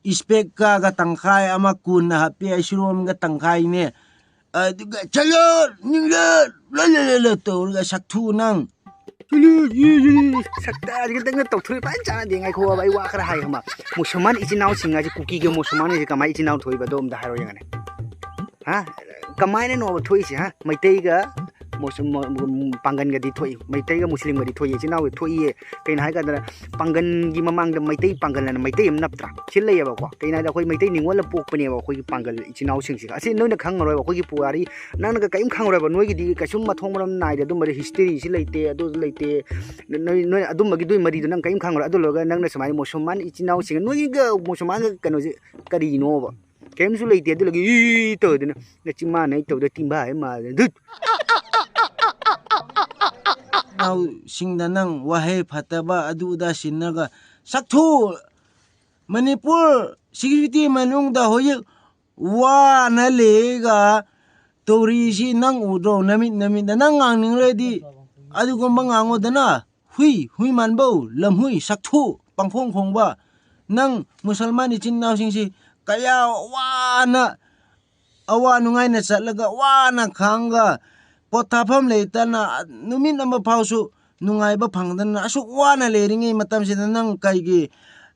Spec ꯀꯥꯒ ꯇꯪꯈꯥꯏ ꯑꯃ ꯀꯨꯟꯅ ꯍꯥꯞꯄꯤ, ꯑꯩꯁꯨꯔꯣꯝꯒ ꯇꯪꯈꯥꯏꯅꯦ꯫ ꯑꯗꯨꯒ ꯆꯠꯂꯣ, ꯅꯤꯡꯂꯣ, ꯂꯣꯏ, ꯂꯣꯏ, ꯂꯣꯏ, ꯂꯣꯏ ꯇꯧꯔꯒ ꯁꯛꯊꯨ ꯅꯪ꯫ ꯁꯛꯇꯥꯁꯤ ꯈꯤꯇꯪꯒ ꯇꯧꯊꯣꯛꯏ, ꯐꯖꯅ ꯆꯥꯟꯅꯗꯦ꯫ ꯉꯥꯏꯈꯣꯕ, ꯑꯩ ꯋꯥ ꯈꯔ ꯍꯥꯏ ꯈꯪꯕ꯫ ꯃꯨꯁꯜꯃꯥꯟ ꯏꯆꯤꯟ ꯏꯅꯥꯎꯁꯤꯡ ꯍꯥꯏꯁꯦ, ꯀꯨꯀꯤꯒ ꯃꯨꯁꯜꯃꯥꯟ ꯍꯥꯏꯁꯦ ꯀꯃꯥꯏꯅ ꯏꯆꯤꯟ ꯏꯅꯥꯎ ꯊꯣꯛꯏꯕꯗꯣ ꯑꯝꯇ ꯍꯥꯏꯔꯣ ꯌꯦꯡꯉꯅꯤ꯫ ꯍꯥ? ꯀꯃꯥꯏꯅꯅꯣꯕ ꯊꯣꯛꯏꯁꯦ, ꯍꯥ? ꯃꯩꯇꯩꯒ ꯃꯨꯁ-, ꯃ-, ꯃ-, ꯄꯥꯡꯒꯟꯒꯗꯤ ꯊꯣꯛꯏ, ꯃꯩꯇꯩꯒ ꯃꯨꯁꯂꯤꯝꯒꯗꯤ ꯊꯣꯛꯏ, ꯏꯆꯤꯟ ꯏꯅꯥꯎꯒꯤ ꯊꯣꯛꯏꯌꯦ꯫ ꯀꯩꯅꯣ ꯍꯥꯏ ꯀꯥꯟꯗ, ꯄꯥꯡꯒꯟꯒꯤ ꯃꯃꯥꯡꯗ ꯃꯩꯇꯩ ꯄꯥꯡꯒꯜ ꯑꯅ ꯃꯩꯇꯩ ꯑꯃ ꯅꯞꯇ꯭ꯔꯥ? ꯁꯤ ꯂꯩꯌꯦꯕꯀꯣ꯫ ꯀꯩꯅꯣ ꯍꯥꯏꯗ, ꯑꯩꯈꯣꯏ ꯃꯩꯇꯩ ꯅꯤꯉꯣꯜꯅ ꯄꯣꯛꯄꯅꯦꯕ ꯑꯩꯈꯣꯏꯒꯤ ꯄꯥꯡꯒꯜ ꯏꯆꯤꯟ ꯏꯅꯥꯎꯁꯤꯡꯁꯤꯒ꯫ ꯑꯁꯤ ꯅꯣꯏꯅ ꯈꯪꯉꯔꯣꯏꯕ, ꯑꯩꯈꯣꯏꯒꯤ ꯄꯨꯋꯥꯔꯤ ꯅꯪꯅꯒ ꯀꯔꯤꯝ ꯈꯪꯉꯔꯣꯏꯕ꯫ ꯅꯣꯏꯒꯤꯗꯤ ꯀꯩꯁꯨꯝ ꯃꯊꯣꯡ ꯃꯔꯝ ꯅꯥꯏꯗꯦ, ꯑꯗꯨꯝꯕꯗꯤ history ꯁꯤ ꯂꯩꯇꯦ, ꯑꯗꯨꯁꯨ ꯂꯩꯇꯦ꯫ ꯅꯣꯏ, ꯅꯣꯏ ꯑꯗꯨꯝꯕꯒꯤ ꯑꯗꯨꯒꯤ ꯃꯔꯤꯗꯣ ꯅꯪ ꯀꯔꯤꯝ ꯈꯪꯉꯔꯣꯏ꯫ ꯑꯗꯨ ꯂꯣꯏꯔꯒ ꯅꯪꯅ ꯁꯨꯃꯥꯏꯅ ꯃꯨꯁꯜꯃꯥꯟ ꯏꯆꯤꯟ ꯏꯅꯥꯎꯁꯤꯡ, ꯅꯣꯏꯒ ꯃꯨꯁꯜꯃꯥꯟꯒ ꯀꯩꯅꯣꯁꯦ ꯀꯔꯤꯅꯣꯕ? ꯀꯔꯤꯝꯁꯨ ꯂꯩꯇꯦ꯫ ꯑꯗꯨ ꯂꯣꯏꯔꯒ ꯏ ꯇꯧꯗꯅ ꯅꯆꯤꯟ ꯃꯥꯟꯅꯩ ꯇꯧꯗ ꯇꯤꯝꯕꯥ ꯍꯥꯏ ꯃꯥꯜꯂꯦ꯫ ꯙꯨꯠ! ꯅꯥꯎꯁꯤꯡꯗ ꯅꯪ ꯋꯥꯍꯩ ꯐꯠꯇꯕ ꯑꯗꯨ ꯑꯗꯥ ꯁꯤꯟꯅꯒ ꯁꯛꯊꯨ꯫ ꯃꯅꯤꯄꯨꯔ security ꯃꯅꯨꯡꯗ ꯍꯧꯖꯤꯛ ꯋꯥꯅ ꯂꯩꯔꯒ ꯇꯧꯔꯤꯁꯤ ꯅꯪ ꯎꯗ꯭ꯔꯣ? ꯅꯃꯤꯠ, ꯅꯃꯤꯠꯅ ꯅꯪ ꯉꯥꯡꯅꯤꯡꯂꯗꯤ ꯑꯗꯨꯒꯨꯝꯕ ꯉꯥꯡꯉꯣꯗꯅ꯫ ꯍꯨꯏ, ꯍꯨꯏ ꯃꯥꯟꯕꯧ, ꯂꯝꯍꯨꯏ, ꯁꯛꯊꯨ, ꯄꯪꯈꯣꯡ ꯈꯣꯡꯕ꯫ ꯅꯪ ꯃꯨꯁꯜꯃꯥꯟ ꯏꯆꯤꯟ ꯏꯅꯥꯎꯁꯤꯡꯁꯤ ꯀꯌꯥ ꯋꯥꯅ, ꯑꯋꯥ ꯅꯨꯡꯉꯥꯏꯅ ꯆꯠꯂꯒ, ꯋꯥꯅ ꯈꯥꯡꯒ, ꯄꯣꯊꯥꯐꯝ ꯂꯩꯇꯅ, ꯅꯨꯃꯤꯠ ꯑꯃ ꯐꯥꯎꯁꯨ ꯅꯨꯡꯉꯥꯏꯕ ꯐꯪꯗꯅ ꯑꯁꯨꯛ ꯋꯥꯅ ꯂꯩꯔꯤꯉꯩ ꯃꯇꯝꯁꯤꯗ ꯅꯪ ꯀꯩꯒꯤ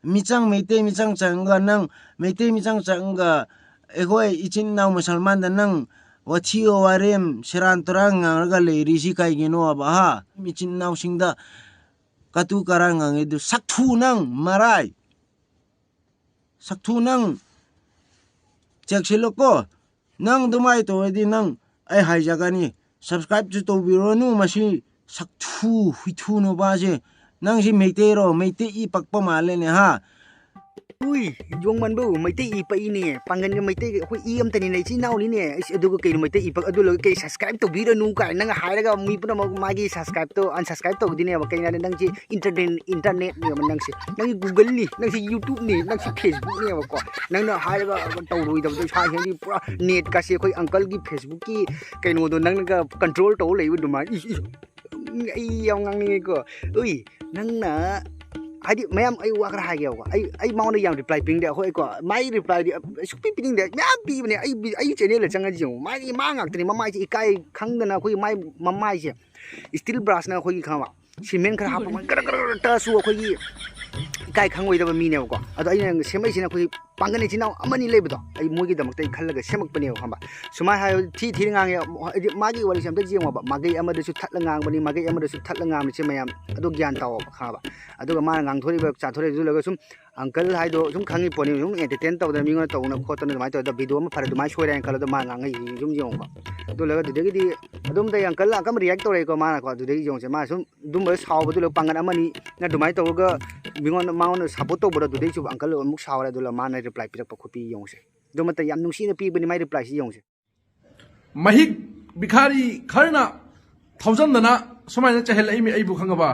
ꯃꯤꯆꯪ, ꯃꯩꯇꯩ ꯃꯤꯆꯪ ꯆꯪꯉꯒ, ꯅꯪ ꯃꯩꯇꯩ ꯃꯤꯆꯪ ꯆꯪꯉꯒ ꯑꯩꯈꯣꯏ ꯏꯆꯤꯟ ꯏꯅꯥꯎ ꯃꯨꯁꯜꯃꯥꯟꯗ ꯅꯪ ꯋꯥꯊꯤ ꯋꯥꯔꯦꯝ ꯁꯦꯔꯥꯟ ꯇꯨꯔꯥꯟ ꯉꯥꯡꯂꯒ ꯂꯩꯔꯤꯁꯤ ꯀꯩꯒꯤꯅꯣꯕ, ꯍꯥ? ꯏꯆꯤꯟ ꯏꯅꯥꯎꯁꯤꯡꯗ ꯀꯇꯨ ꯀꯔꯥꯟ ꯉꯥꯡꯉꯤꯗꯨ, ꯁꯛꯊꯨ ꯅꯪ ꯃꯔꯥꯏ! ꯁꯛꯊꯨ ꯅꯪ ꯆꯦꯛꯁꯤꯜꯂꯣꯀꯣ꯫ ꯅꯪ ꯑꯗꯨꯃꯥꯏꯅ ꯇꯧꯔꯗꯤ ꯅꯪ, ꯑꯩ ꯍꯥꯏꯖꯒꯅꯤ, subscribeꯁꯨ ꯇꯧꯕꯤꯔꯣꯅꯨ꯫ ꯃꯁꯤ ꯁꯛꯊꯨ ꯍꯨꯏꯊꯨ ꯅꯨꯄꯥꯁꯦ꯫ ꯅꯪꯁꯤ ꯃꯩꯇꯩꯔꯣ? ꯃꯩꯇꯩ ꯏ ꯄꯛꯄ ꯃꯥꯜꯂꯦꯅꯦ, ꯍꯥ? ꯎꯏ, ꯌꯣꯡꯃꯟꯕꯧ ꯃꯩꯇꯩ ꯏ ꯄꯛꯏꯅꯦ꯫ ꯄꯥꯡꯒꯟꯒ ꯃꯩꯇꯩꯒ ꯑꯩꯈꯣꯏ ꯏ ꯑꯝꯇꯅꯤꯅꯦ, ꯏꯆꯤꯟ ꯏꯅꯥꯎꯅꯤꯅꯦ꯫ ꯑꯩꯁ, ꯑꯗꯨꯒ ꯀꯩꯅꯣ ꯃꯩꯇꯩ ꯏ ꯄꯛ, ꯑꯗꯨ ꯂꯣꯏꯔꯒ ꯀꯩ subscribe ꯇꯧꯕꯤꯔꯅꯨ ꯀꯥꯏꯅ ꯅꯪ ꯍꯥꯏꯔꯒ ꯃꯤ ꯄꯨꯝꯅꯃꯛ ꯃꯥꯒꯤ subscribeꯇꯣ unsubscribe ꯇꯧꯈꯤꯗꯣꯏꯅꯦꯕ꯫ ꯀꯩꯅꯣ ꯍꯥꯏꯔꯗꯤ ꯅꯪꯁꯤ internet, internetꯅꯦꯕ ꯅꯪꯁꯦ꯫ ꯅꯪꯒꯤ Googleꯅꯤ, ꯅꯪꯁꯤ YouTubeꯅꯤ, ꯅꯪꯁꯤ Facebookꯅꯦꯕꯀꯣ꯫ ꯅꯪꯅ ꯍꯥꯏꯔꯒ ꯇꯧꯔꯣꯏꯗꯕꯗꯣ ꯏꯁꯥ ꯍꯦꯟꯗꯤ ꯄꯨꯔꯥ netꯀꯥꯁꯦ ꯑꯩꯈꯣꯏ uncleꯒꯤ Facebookꯀꯤ ꯀꯩꯅꯣꯗꯣ ꯅꯪꯅꯒ control ꯇꯧ ꯂꯩꯕ ꯑꯗꯨꯃꯥꯏꯅ꯫ ꯏꯁ, ꯏꯁ, ꯑꯩ ꯌꯥꯝ ꯉꯥꯡꯅꯤꯡꯉꯦꯀꯣ꯫ ꯎꯏ, ꯅꯪꯅ ꯍꯥꯏꯗꯤ ꯃꯌꯥꯝ ꯑꯩ ꯋꯥ ꯈꯔ ꯍꯥꯏꯒꯦꯕꯀꯣ꯫ ꯑꯩ, ꯑꯩ ꯃꯉꯣꯟꯗ ꯌꯥꯝ reply ꯄꯤꯅꯤꯡꯗꯦ꯫ ꯑꯩꯈꯣꯏ ꯀꯣ, ꯃꯥꯏ replyꯗꯤ ꯁꯨꯛꯄꯤ ꯄꯤꯅꯤꯡꯗꯦ꯫ ꯃꯌꯥꯝ ꯄꯤꯕꯅꯦ꯫ ꯑꯩ, ꯑꯩ channelꯗ ꯆꯪꯉꯗꯤ ꯌꯦꯡꯉꯨ꯫ ꯃꯥꯏꯗꯤ ꯃꯥ ꯉꯥꯛꯇꯅꯤ꯫ ꯃꯃꯥꯏꯁꯦ ꯏꯀꯥꯏ ꯈꯪꯗꯅ ꯑꯩꯈꯣꯏꯒꯤ ꯃꯥꯏ, ꯃꯃꯥꯏꯁꯦ steel brushꯅ ꯑꯩꯈꯣꯏꯒꯤ ꯈꯪꯉꯕ? Cement ꯈꯔ ꯍꯥꯞꯄ ꯃꯥꯏ ꯒꯔ ꯒꯔ ꯒꯔ ꯇꯛꯑꯁꯨ ꯑꯩꯈꯣꯏꯒꯤ ꯏꯀꯥꯏ ꯈꯪꯉꯣꯏꯗꯕ ꯃꯤꯅꯦꯕꯀꯣ꯫ ꯑꯗꯣ ꯑꯩꯅ ꯁꯦꯝꯃꯛꯏꯁꯤꯅ ꯑꯩꯈꯣꯏ ꯄꯥꯡꯒꯜ ꯏꯆꯤꯟ ꯏꯅꯥꯎ ꯑꯃꯅꯤ ꯂꯩꯕꯗꯣ, ꯑꯩ ꯃꯣꯏꯒꯤꯗꯃꯛꯇ ꯑꯩ ꯈꯜꯂꯒ ꯁꯦꯝꯃꯛꯄꯅꯦꯕ, ꯈꯪꯕ? ꯁꯨꯃꯥꯏꯅ ꯍꯥꯏ, ꯊꯤ ꯊꯤꯅ ꯉꯥꯡꯉꯦ꯫ ꯍꯥꯏꯗꯤ ꯃꯥꯒꯤ ꯋꯥꯔꯤꯁꯦ ꯑꯝꯇ ꯌꯦꯡꯉꯣꯕ꯫ ꯃꯥꯒꯩ ꯑꯃꯗꯁꯨ ꯊꯠꯂ ꯉꯥꯡꯕꯅꯤ, ꯃꯥꯒꯩ ꯑꯃꯗꯁꯨ ꯊꯠꯂ ꯉꯥꯡꯕꯅꯤ꯫ ꯁꯤ ꯃꯌꯥꯝ ꯑꯗꯣ ꯒ꯭ꯌꯥꯟ ꯇꯥꯎꯑꯣꯕ, ꯈꯪꯉꯕ? ꯑꯗꯨꯒ ꯃꯥꯅ ꯉꯥꯡꯊꯣꯔꯤꯕ ꯆꯥꯊꯣꯔꯤꯕ, ꯑꯗꯨ ꯂꯣꯏꯔꯒ ꯁꯨꯝ uncle ꯍꯥꯏꯗꯣ ꯁꯨꯝ ꯈꯪꯉꯤ ꯄꯣꯠꯅꯤ, ꯁꯨꯝ entertain ꯇꯧꯗꯅ ꯃꯤꯉꯣꯟꯗ ꯇꯧꯗꯅ ꯈꯣꯠꯇꯅ ꯑꯗꯨꯃꯥꯏꯅ ꯇꯧꯔꯦ꯫ ꯑꯗꯣ video ꯑꯃ ꯐꯔꯦ ꯑꯗꯨꯃꯥꯏꯅ ꯁꯣꯏꯔꯦ ꯍꯥꯏꯅ ꯈꯜꯂꯣ꯫ ꯑꯗꯣ ꯃꯥ ꯉꯥꯡꯉꯛꯏꯁꯤ ꯁꯨꯝ ꯌꯦꯡꯉꯣꯀꯣ꯫ ꯑꯗꯨ ꯂꯣꯏꯔꯒ ꯑꯗꯨꯗꯒꯤꯗꯤ ꯑꯗꯨꯝꯗ uncle, uncle ꯑꯃ react ꯇꯧꯔꯛꯏꯀꯣ ꯃꯥꯅꯀꯣ꯫ ꯑꯗꯨꯗꯒꯤ ꯌꯦꯡꯉꯨꯁꯦ, ꯃꯥ ꯁꯨꯝ ꯑꯗꯨꯝꯕ ꯁꯥꯎꯕꯗꯨ ꯂꯣꯏ ꯄꯥꯡꯒꯜ ꯑꯃꯅꯤ꯫ ꯅꯪ ꯑꯗꯨꯃꯥꯏꯅ ꯇꯧꯔꯒ ꯃꯤꯉꯣꯟꯗ, ꯃꯉꯣꯟꯗ support ꯇꯧꯕꯗꯣ ꯑꯗꯨꯗꯩꯁꯨ uncle ꯑꯃꯨꯛ ꯁꯥꯎꯔꯦ꯫ ꯑꯗꯨꯒ ꯃꯥꯅ reply ꯄꯤꯔꯛꯄ ꯈꯣꯠꯄꯤ ꯌꯦꯡꯉꯨꯁꯦ꯫ ꯑꯗꯨꯃꯠꯇ ꯌꯥꯝ ꯅꯨꯡꯁꯤꯅ ꯄꯤꯕꯅꯤ ꯃꯥꯏ replyꯁꯤ ꯌꯦꯡꯉꯨꯁꯦ꯫ ꯃꯍꯤꯛ ꯚꯤꯈꯥꯔꯤ ꯈꯔꯅ ꯊꯧꯖꯟꯗꯅ ꯁꯨꯃꯥꯏꯅ ꯆꯩꯍꯜꯂꯛꯏꯃꯤ ꯑꯩꯕꯨ, ꯈꯪꯉꯕ?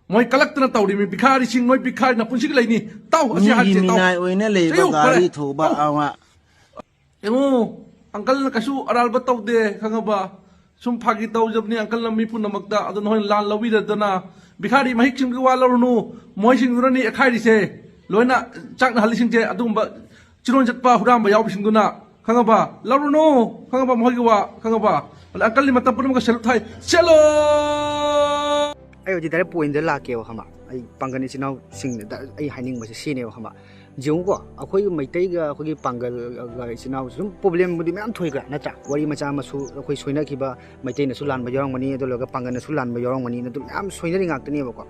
ꯃꯣꯏ ꯀꯂꯛꯇꯅ ꯇꯧꯔꯤꯃꯤ꯫ ꯚꯤꯈꯥꯔꯤꯁꯤꯡ, ꯅꯣꯏ ꯚꯤꯈꯥꯔꯤ ꯅꯄꯨꯟꯁꯤꯒꯤ ꯂꯩꯅꯤ꯫ ꯇꯥꯎ, ꯑꯁꯤ ꯃꯤꯒꯤ ꯍꯥꯏꯔꯤꯁꯦ, ꯇꯥꯎ꯫ ꯃꯤꯅꯥꯏ ꯑꯣꯏꯅ ꯂꯩꯕ ꯆꯩꯌꯨ, ꯒꯥꯔꯤ ꯐꯔꯦ, ꯊꯧꯕ ꯇꯥꯎ꯫ ꯑꯃ꯫ ꯌꯦꯡꯉꯨ, uncleꯅ ꯀꯩꯁꯨ ꯑꯔꯥꯟꯕ ꯇꯧꯗꯦ, ꯈꯪꯉꯕ? ꯁꯨꯝ ꯐꯥꯒꯤ ꯇꯧꯖꯕꯅꯤ uncleꯅ ꯃꯤ ꯄꯨꯝꯅꯃꯛꯇ꯫ ꯑꯗꯨ ꯅꯈꯣꯏꯅ ꯂꯥꯟ ꯂꯧꯕꯤꯔꯗꯅ, ꯚꯤꯈꯥꯔꯤ ꯃꯍꯤꯛꯁꯤꯡꯒꯤ ꯋꯥ ꯂꯧꯔꯨꯅꯨ꯫ ꯃꯣꯏꯁꯤꯡꯗꯨꯅꯅꯤ ꯑꯦꯛꯈꯥꯏꯔꯤꯁꯦ, ꯂꯣꯏꯅ ꯆꯥꯛꯅꯍꯜꯂꯤꯁꯤꯡꯁꯦ꯫ ꯑꯗꯨꯒꯨꯝꯕ ꯆꯤꯔꯣꯟ ꯆꯠꯄ ꯍꯨꯔꯥꯟꯕ ꯌꯥꯎꯕꯁꯤꯡꯗꯨꯅ, ꯈꯪꯉꯕ? ꯂꯧꯔꯨꯅꯨ, ꯈꯪꯉꯕ? ꯃꯈꯣꯏꯒꯤ ꯋꯥ, ꯈꯪꯉꯕ? ꯑꯗ uncleꯅꯤ ꯃꯇꯝ ꯄꯨꯝꯅꯃꯛꯇ salute ꯊꯥꯏ꯫ ꯆꯦꯜꯂꯣ! ꯑꯩ ꯍꯧꯖꯤꯛ direct pointꯇ ꯂꯥꯛꯀꯦꯕ, ꯈꯪꯉꯕ? ꯑꯩ ꯄꯥꯡꯒꯜ ꯏꯆꯤꯟ ꯏꯅꯥꯎꯁꯤꯡꯗ ꯑꯩ ꯍꯥꯏꯅꯤꯡꯕꯁꯦ ꯁꯤꯅꯦꯕ, ꯈꯪꯉꯕ? ꯌꯦꯡꯉꯨꯀꯣ, ꯑꯩꯈꯣꯏꯒꯤ ꯃꯩꯇꯩꯒ ꯑꯩꯈꯣꯏꯒꯤ ꯄꯥꯡꯒꯜꯒ ꯏꯆꯤꯟ ꯏꯅꯥꯎꯁꯨ ꯑꯗꯨꯝ problemꯕꯨꯗꯤ ꯃꯌꯥꯝ ꯊꯣꯛꯏꯀꯣ, ꯅꯠꯇ꯭ꯔꯥ? ꯋꯥꯔꯤ ꯃꯆꯥ ꯃꯁꯨ ꯑꯩꯈꯣꯏ ꯁꯣꯏꯅꯈꯤꯕ, ꯃꯩꯇꯩꯅꯁꯨ ꯂꯥꯟꯕ ꯌꯥꯎꯔꯝꯒꯅꯤ, ꯑꯗꯨ ꯂꯣꯏꯔꯒ ꯄꯥꯡꯒꯜꯅꯁꯨ ꯂꯥꯟꯕ ꯌꯥꯎꯔꯝꯒꯅꯤ, ꯑꯗꯨ ꯃꯌꯥꯝ ꯁꯣꯏꯅꯔꯤ ꯉꯥꯛꯇꯅꯦꯕꯀꯣ꯫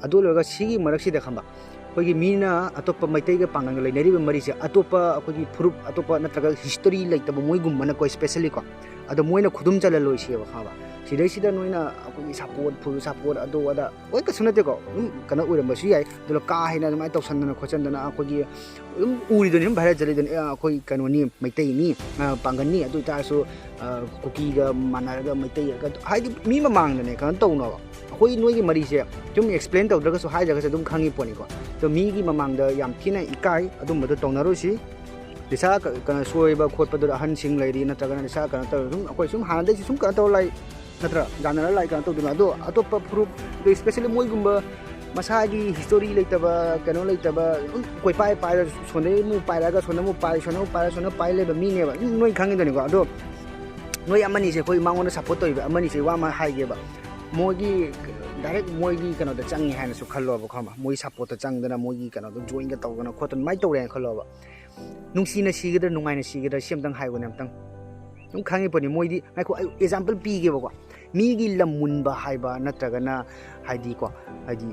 ꯑꯗꯨ ꯂꯣꯏꯔꯒ ꯁꯤꯒꯤ ꯃꯔꯛꯁꯤꯗ ꯈꯪꯕ, ꯑꯩꯈꯣꯏꯒꯤ ꯃꯤꯅ ꯑꯇꯣꯞꯄ ꯃꯩꯇꯩꯒ ꯄꯥꯡꯒꯜꯒ ꯂꯩꯅꯔꯤꯕ ꯃꯔꯤꯁꯦ, ꯑꯇꯣꯞꯄ ꯑꯩꯈꯣꯏꯒꯤ ꯐꯨꯔꯨꯞ, ꯑꯇꯣꯞꯄ ꯅꯠꯇ꯭ꯔꯒ history ꯂꯩꯇꯕ ꯃꯣꯏꯒꯨꯝꯕꯅꯀꯣ, speciallyꯀꯣ, ꯑꯗꯣ ꯃꯣꯏꯅ ꯈꯨꯗꯨꯝ ꯆꯜꯍꯜꯂꯣꯏꯁꯦꯕ, ꯈꯪꯉꯕ? ꯁꯤꯗꯩꯁꯤꯗ ꯅꯣꯏꯅ ꯑꯩꯈꯣꯏꯒꯤ support, full support, ꯑꯗꯨ ꯑꯗꯥ ꯂꯣꯏ ꯀꯩꯁꯨ ꯅꯠꯇꯦꯀꯣ, ꯑꯗꯨꯝ ꯀꯩꯅꯣ ꯑꯣꯏꯔꯝꯕꯁꯨ ꯌꯥꯏ꯫ ꯑꯗꯨꯅ ꯀꯥ ꯍꯦꯟꯅ ꯑꯗꯨꯃꯥꯏꯅ ꯇꯧꯁꯟꯗꯅ ꯈꯣꯠꯆꯟꯗꯅ ꯑꯩꯈꯣꯏꯒꯤ ꯑꯗꯨꯝ ꯎꯔꯤꯗꯨꯅꯤ, ꯑꯗꯨꯝ viral ꯆꯠꯂꯤꯗꯨꯅꯤ, "ꯑꯦ, ꯑꯩꯈꯣꯏ ꯀꯩꯅꯣꯅꯤ, ꯃꯩꯇꯩꯅꯤ, ꯑ, ꯄꯥꯡꯒꯜꯅꯤ", ꯑꯗꯨ ꯑꯣꯏꯇꯥꯔꯁꯨ, ꯑ, ꯀꯨꯀꯤꯒ ꯃꯥꯟꯅꯔꯒ ꯃꯩꯇꯩ, ꯍꯥꯏꯗꯤ ꯃꯤ ꯃꯃꯥꯡꯗꯅꯦ ꯀꯩꯅꯣ ꯇꯧꯅꯕ꯫ ꯑꯩꯈꯣꯏ ꯅꯣꯏꯒꯤ ꯃꯔꯤꯁꯦ ꯁꯨꯝ explain ꯇꯧꯗ꯭ꯔꯒꯁꯨ, ꯍꯥꯏꯗ꯭ꯔꯒꯁꯨ ꯑꯗꯨꯝ ꯈꯪꯉꯤ ꯄꯣꯠꯅꯤꯀꯣ꯫ ꯑꯗꯣ ꯃꯤꯒꯤ ꯃꯃꯥꯡꯗ ꯌꯥꯝ ꯊꯤꯅ ꯏꯀꯥꯏ, ꯑꯗꯨꯝꯕꯗꯣ ꯇꯧꯅꯔꯣꯏꯁꯤ꯫ ꯅꯤꯁꯥ ꯀ-, ꯀꯩꯅꯣ ꯁꯣꯏꯕ ꯈꯣꯠꯄꯗꯨꯗ ꯑꯍꯟꯁꯤꯡ ꯂꯩꯔꯤ, ꯅꯠꯇ꯭ꯔꯒꯅ ꯅꯤꯁꯥ ꯀꯩꯅꯣ ꯇꯧꯔ ꯁꯨꯝ, ꯑꯩꯈꯣꯏ ꯁꯨꯝ ꯍꯥꯟꯅꯗꯩꯁꯨ ꯁꯨꯝ ꯀꯩꯅꯣ ꯇꯧꯔ ꯂꯥꯛꯏ, ꯅꯠꯇ꯭ꯔꯥ? ꯌꯥꯅꯔ ꯂꯥꯛꯏ, ꯀꯩꯅꯣ ꯇꯧꯗꯅ꯫ ꯑꯗꯣ ꯑꯇꯣꯞꯄ ꯐꯨꯔꯨꯞ, ꯑꯗꯣ especially ꯃꯣꯏꯒꯨꯝꯕ ꯃꯁꯥꯒꯤ history ꯂꯩꯇꯕ, ꯀꯩꯅꯣ ꯂꯩꯇꯕ, ꯑꯗꯨꯝ ꯀꯣꯏꯄꯥꯏ ꯄꯥꯏꯔ, ꯁꯣꯟꯗꯩ ꯑꯃꯨꯛ ꯄꯥꯏꯔꯛꯑꯒ ꯁꯣꯟꯗ ꯑꯃꯨꯛ ꯄꯥꯏ, ꯁꯣꯟꯗ ꯑꯃꯨꯛ ꯄꯥꯏꯔ, ꯁꯣꯟꯗ ꯄꯥꯏ ꯂꯩꯕ ꯃꯤꯅꯦꯕ꯫ ꯑꯗꯨꯝ ꯅꯣꯏ ꯈꯪꯉꯤꯗꯨꯅꯤꯀꯣ꯫ ꯑꯗꯣ ꯅꯣꯏ ꯑꯃꯅꯤꯁꯦ, ꯑꯩꯈꯣꯏ ꯃꯉꯣꯟꯗ support ꯇꯧꯔꯤꯕ ꯑꯃꯅꯤꯁꯦ ꯋꯥ ꯑꯃ ꯍꯥꯏꯒꯦꯕ꯫ ꯃꯣꯏꯒꯤ direct ꯃꯣꯏꯒꯤ ꯀꯩꯅꯣꯗ ꯆꯪꯉꯦ ꯍꯥꯏꯅꯁꯨ ꯈꯜꯂꯣꯕ, ꯈꯪꯉꯕ? ꯃꯣꯏ supportꯇ ꯆꯪꯗꯅ, ꯃꯣꯏꯒꯤ ꯀꯩꯅꯣꯗ joinꯒ ꯇꯧꯗꯅ ꯈꯣꯠꯇꯅ ꯑꯗꯨꯃꯥꯏꯅ ꯇꯧꯔꯦ ꯍꯥꯏꯅ ꯈꯜꯂꯣꯕ꯫ ꯅꯨꯡꯁꯤꯅ ꯁꯤꯒꯗ꯭ꯔꯥ, ꯅꯨꯡꯉꯥꯏꯅ ꯁꯤꯒꯗ꯭ꯔꯥ, ꯁꯤ ꯑꯝꯇꯪ ꯍꯥꯏꯌꯨꯅꯦ ꯑꯝꯇꯪ꯫ ꯑꯗꯨꯝ ꯈꯪꯉꯤ ꯄꯣꯠꯅꯤ꯫ ꯃꯣꯏꯗꯤ, ꯉꯥꯏꯈꯣ, ꯑꯩ example ꯄꯤꯒꯦꯕꯀꯣ꯫ ꯃꯤꯒꯤ ꯂꯝ ꯃꯨꯟꯕ ꯍꯥꯏꯕ, ꯅꯠꯇ꯭ꯔꯒꯅ, ꯍꯥꯏꯗꯤꯀꯣ, ꯍꯥꯏꯗꯤ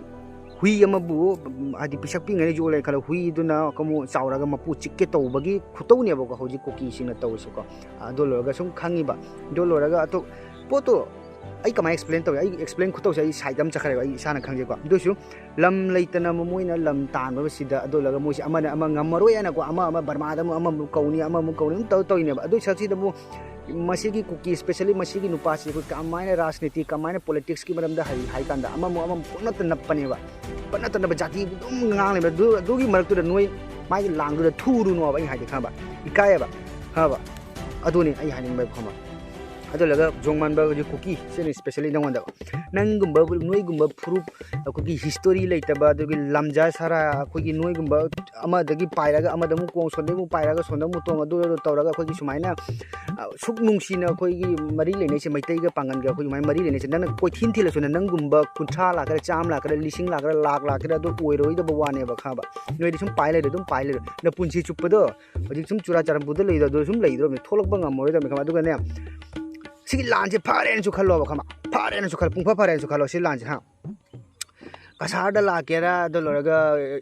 ꯍꯨꯏ ꯑꯃꯕꯨ, ꯍꯥꯏꯗꯤ ꯄꯤꯁꯛ ꯄꯤꯛꯉꯩꯗ ꯌꯣꯛꯂꯦ ꯈꯜꯂꯣ, ꯍꯨꯏꯗꯨꯅ ꯑꯃꯨꯛ ꯆꯥꯎꯔꯒ ꯃꯄꯨ ꯆꯤꯛꯀꯦ ꯇꯧꯕꯒꯤ ꯈꯨꯇꯧꯅꯦꯕꯀꯣ ꯍꯧꯖꯤꯛ ꯀꯨꯀꯤꯁꯤꯡꯅ ꯇꯧꯔꯤꯁꯦꯀꯣ꯫ ꯑꯗꯨ ꯂꯣꯏꯔꯒ ꯁꯨꯝ ꯈꯪꯉꯤꯕ, ꯑꯗꯨ ꯂꯣꯏꯔꯒ ꯑꯇꯣꯞ-, ꯄꯣꯠꯇꯣ ꯑꯩ ꯀꯃꯥꯏꯅ explain ꯇꯧꯏ? ꯑꯩ explain ꯈꯨꯇꯧꯁꯦ ꯑꯩ side ꯑꯃ ꯆꯠꯈ꯭ꯔꯦꯕ, ꯑꯩ ꯏꯁꯥꯅ ꯈꯪꯖꯩꯀꯣ꯫ ꯑꯗꯨ ꯑꯣꯏꯁꯨ ꯂꯝ ꯂꯩꯇꯅ ꯃꯣꯏꯅ ꯂꯝ ꯇꯥꯟꯕꯁꯤꯗ, ꯑꯗꯨ ꯂꯣꯏꯔꯒ ꯃꯣꯏꯁꯦ ꯑꯃꯅ ꯑꯃ ꯉꯝꯃꯔꯣꯏ ꯍꯥꯏꯅꯀꯣ, ꯑꯃ ꯑꯃ ꯕꯔꯃꯥꯗ ꯑꯃꯨꯛ ꯑꯃꯃꯨꯛ ꯀꯧꯅꯤ, ꯑꯃꯃꯨꯛ ꯀꯧꯅꯤ, ꯑꯗꯨꯝ ꯇꯧ ꯇꯧꯔꯤꯅꯦꯕ꯫ ꯑꯗꯨꯏ ꯁꯔꯨꯛꯁꯤꯗ ꯑꯃꯨꯛ ꯃꯁꯤꯒꯤ ꯀꯨꯀꯤ, especially ꯃꯁꯤꯒꯤ ꯅꯨꯄꯥꯁꯤ ꯑꯩꯈꯣꯏ ꯀꯃꯥꯏꯅ ꯔꯥꯖꯅꯤꯇꯤ, ꯀꯃꯥꯏꯅ politicsꯀꯤ ꯃꯔꯝꯗ ꯍꯩ ꯍꯥꯏ ꯀꯥꯟꯗ ꯑꯃꯃꯨꯛ ꯑꯃꯃꯨꯛ ꯄꯪꯅꯞꯇ ꯅꯞꯄꯅꯦꯕ, ꯄꯪꯅꯞꯇ ꯅꯞꯄ ꯖꯥꯇꯤꯕꯨ ꯑꯗꯨꯝ ꯉꯥꯡꯂꯦꯕ꯫ ꯑꯗꯨ, ꯑꯗꯨꯒꯤ ꯃꯔꯛꯇꯨꯗ ꯅꯣꯏ ꯃꯥꯒꯤ ꯂꯥꯡꯗꯨꯗ ꯊꯨꯔꯨꯅꯣꯕ ꯑꯩꯅ ꯍꯥꯏꯗꯤ, ꯈꯪꯉꯕ? ꯏꯀꯥꯏꯌꯦꯕ, ꯈꯪꯉꯕ? ꯑꯗꯨꯅꯤ ꯑꯩ ꯍꯥꯏꯅꯤꯡꯕ, ꯈꯪꯉꯕ? ꯑꯗꯨ ꯂꯣꯏꯔꯒ ꯖꯣꯡꯃꯥꯟꯕ ꯍꯧꯖꯤꯛ ꯀꯨꯀꯤ, ꯁꯤꯅꯤ specially ꯅꯉꯣꯟꯗ꯫ ꯅꯪꯒꯨꯝꯕ, ꯅꯣꯏꯒꯨꯝꯕ ꯐꯨꯔꯨꯞ, ꯑꯩꯈꯣꯏꯒꯤ history ꯂꯩꯇꯕ, ꯑꯗꯨꯒꯤ ꯂꯝꯖꯥ ꯁꯥꯔꯥ, ꯑꯩꯈꯣꯏꯒꯤ ꯅꯣꯏꯒꯨꯝꯕ ꯑꯃꯗꯒꯤ ꯄꯥꯏꯔꯒ ꯑꯃꯗ ꯑꯃꯨꯛ ꯀꯣꯡ, ꯁꯣꯝꯗꯒꯤ ꯑꯃꯨꯛ ꯄꯥꯏꯔꯒ ꯁꯣꯝꯗ ꯑꯃꯨꯛ ꯇꯣꯡ, ꯑꯗꯨ ꯇꯧꯔꯒ ꯑꯩꯈꯣꯏꯒꯤ ꯁꯨꯃꯥꯏꯅ, ꯑ, ꯁꯨꯛ ꯅꯨꯡꯁꯤꯅ ꯑꯩꯈꯣꯏꯒꯤ ꯃꯔꯤ ꯂꯩꯅꯩꯁꯦ, ꯃꯩꯇꯩꯒ ꯄꯥꯡꯒꯟꯒ ꯑꯩꯈꯣꯏ ꯁꯨꯃꯥꯏꯅ ꯃꯔꯤ ꯂꯩꯅꯩꯁꯦ, ꯅꯪꯅ ꯀꯣꯏꯊꯤꯟ ꯊꯤꯜꯂꯁꯨꯅꯦ, ꯅꯪꯒꯨꯝꯕ ꯀꯨꯟꯊ꯭ꯔꯥ ꯂꯥꯛꯀꯦꯔꯥ, ꯆꯥꯝꯃ ꯂꯥꯛꯀꯦꯔꯥ, ꯂꯤꯁꯤꯡ ꯂꯥꯛꯀꯦꯔꯥ, ꯂꯥꯛ ꯂꯥꯛꯀꯦꯔꯥ, ꯑꯗꯨ ꯑꯣꯏꯔꯣꯏꯗꯕ ꯋꯥꯅꯦꯕ, ꯈꯪꯉꯕ? ꯅꯣꯏꯗꯤ ꯁꯨꯝ ꯄꯥꯏ ꯂꯩꯔꯦ, ꯑꯗꯨꯝ ꯄꯥꯏ ꯂꯩꯔꯦ, ꯅꯄꯨꯟꯁꯤ ꯆꯨꯞꯄꯗꯣ꯫ ꯍꯧꯖꯤꯛ ꯁꯨꯝ ꯆꯨꯔꯥꯆꯥꯟꯄꯨꯔꯗ ꯂꯩꯗꯣ ꯑꯗꯨ ꯁꯨꯝ ꯂꯩꯗ꯭ꯔꯣꯕꯅꯤ, ꯊꯣꯛꯂꯛꯄ ꯉꯝꯃꯔꯣꯏꯗꯕꯅꯤ, ꯈꯪꯉꯕ? ꯑꯗꯨꯒꯅꯦ, ꯁꯤꯒꯤ ꯂꯥꯟꯁꯦ ꯐꯔꯦꯅꯁꯨ ꯈꯜꯂꯣꯕ, ꯈꯪꯉꯕ? ꯐꯔꯦꯅꯁꯨ ꯈꯜꯂꯣ, ꯄꯨꯡꯐ ꯐꯔꯦꯅꯁꯨ ꯈꯜꯂꯣ ꯁꯤ ꯂꯥꯟꯁꯦ, ꯍꯥ? ꯀꯁꯥꯔꯗ ꯂꯥꯛꯀꯦꯔꯥ, ꯑꯗꯨ ꯂꯣꯏꯔꯒ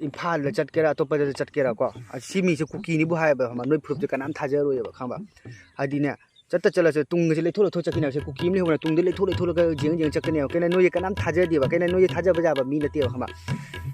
ꯏꯝꯐꯥꯜꯗ ꯆꯠꯀꯦꯔꯥ, ꯑꯇꯣꯞꯄꯗ ꯆꯠꯀꯦꯔꯥ ꯀꯣ, ꯑꯁ, ꯁꯤ ꯃꯤꯁꯦ ꯀꯨꯀꯤꯅꯤꯕꯨ ꯍꯥꯏꯕ, ꯈꯪꯉꯕ? ꯅꯣꯏ ꯐꯨꯔꯨꯞꯁꯦ ꯀꯅꯥꯝ ꯊꯥꯖꯔꯣꯏꯕ, ꯈꯪꯉꯕ? ꯍꯥꯏꯗꯤꯅꯦ, ꯆꯠꯇ ꯆꯠꯂꯁꯨ ꯇꯨꯡꯒꯁꯦ ꯂꯩꯊꯣꯛ ꯂꯩꯊꯣꯛ ꯆꯠꯀꯅꯦꯕ꯫ ꯁꯤ ꯀꯨꯀꯤ ꯑꯃ ꯂꯩꯍꯧꯅ ꯇꯨꯡꯗ ꯂꯩꯊꯣꯛ ꯂꯩꯊꯣꯛꯂꯒ ꯌꯦꯡ ꯌꯦꯡ ꯆꯠꯀꯅꯦꯕ꯫ ꯀꯩꯅꯣ ꯅꯣꯏꯁꯦ ꯀꯅꯥꯝ ꯊꯥꯖꯗꯦꯕ, ꯀꯩꯅꯣ ꯅꯣꯏꯁꯦ ꯊꯥꯖꯕ ꯌꯥꯕ ꯃꯤ ꯅꯠꯇꯦꯕ, ꯈꯪꯉꯕ?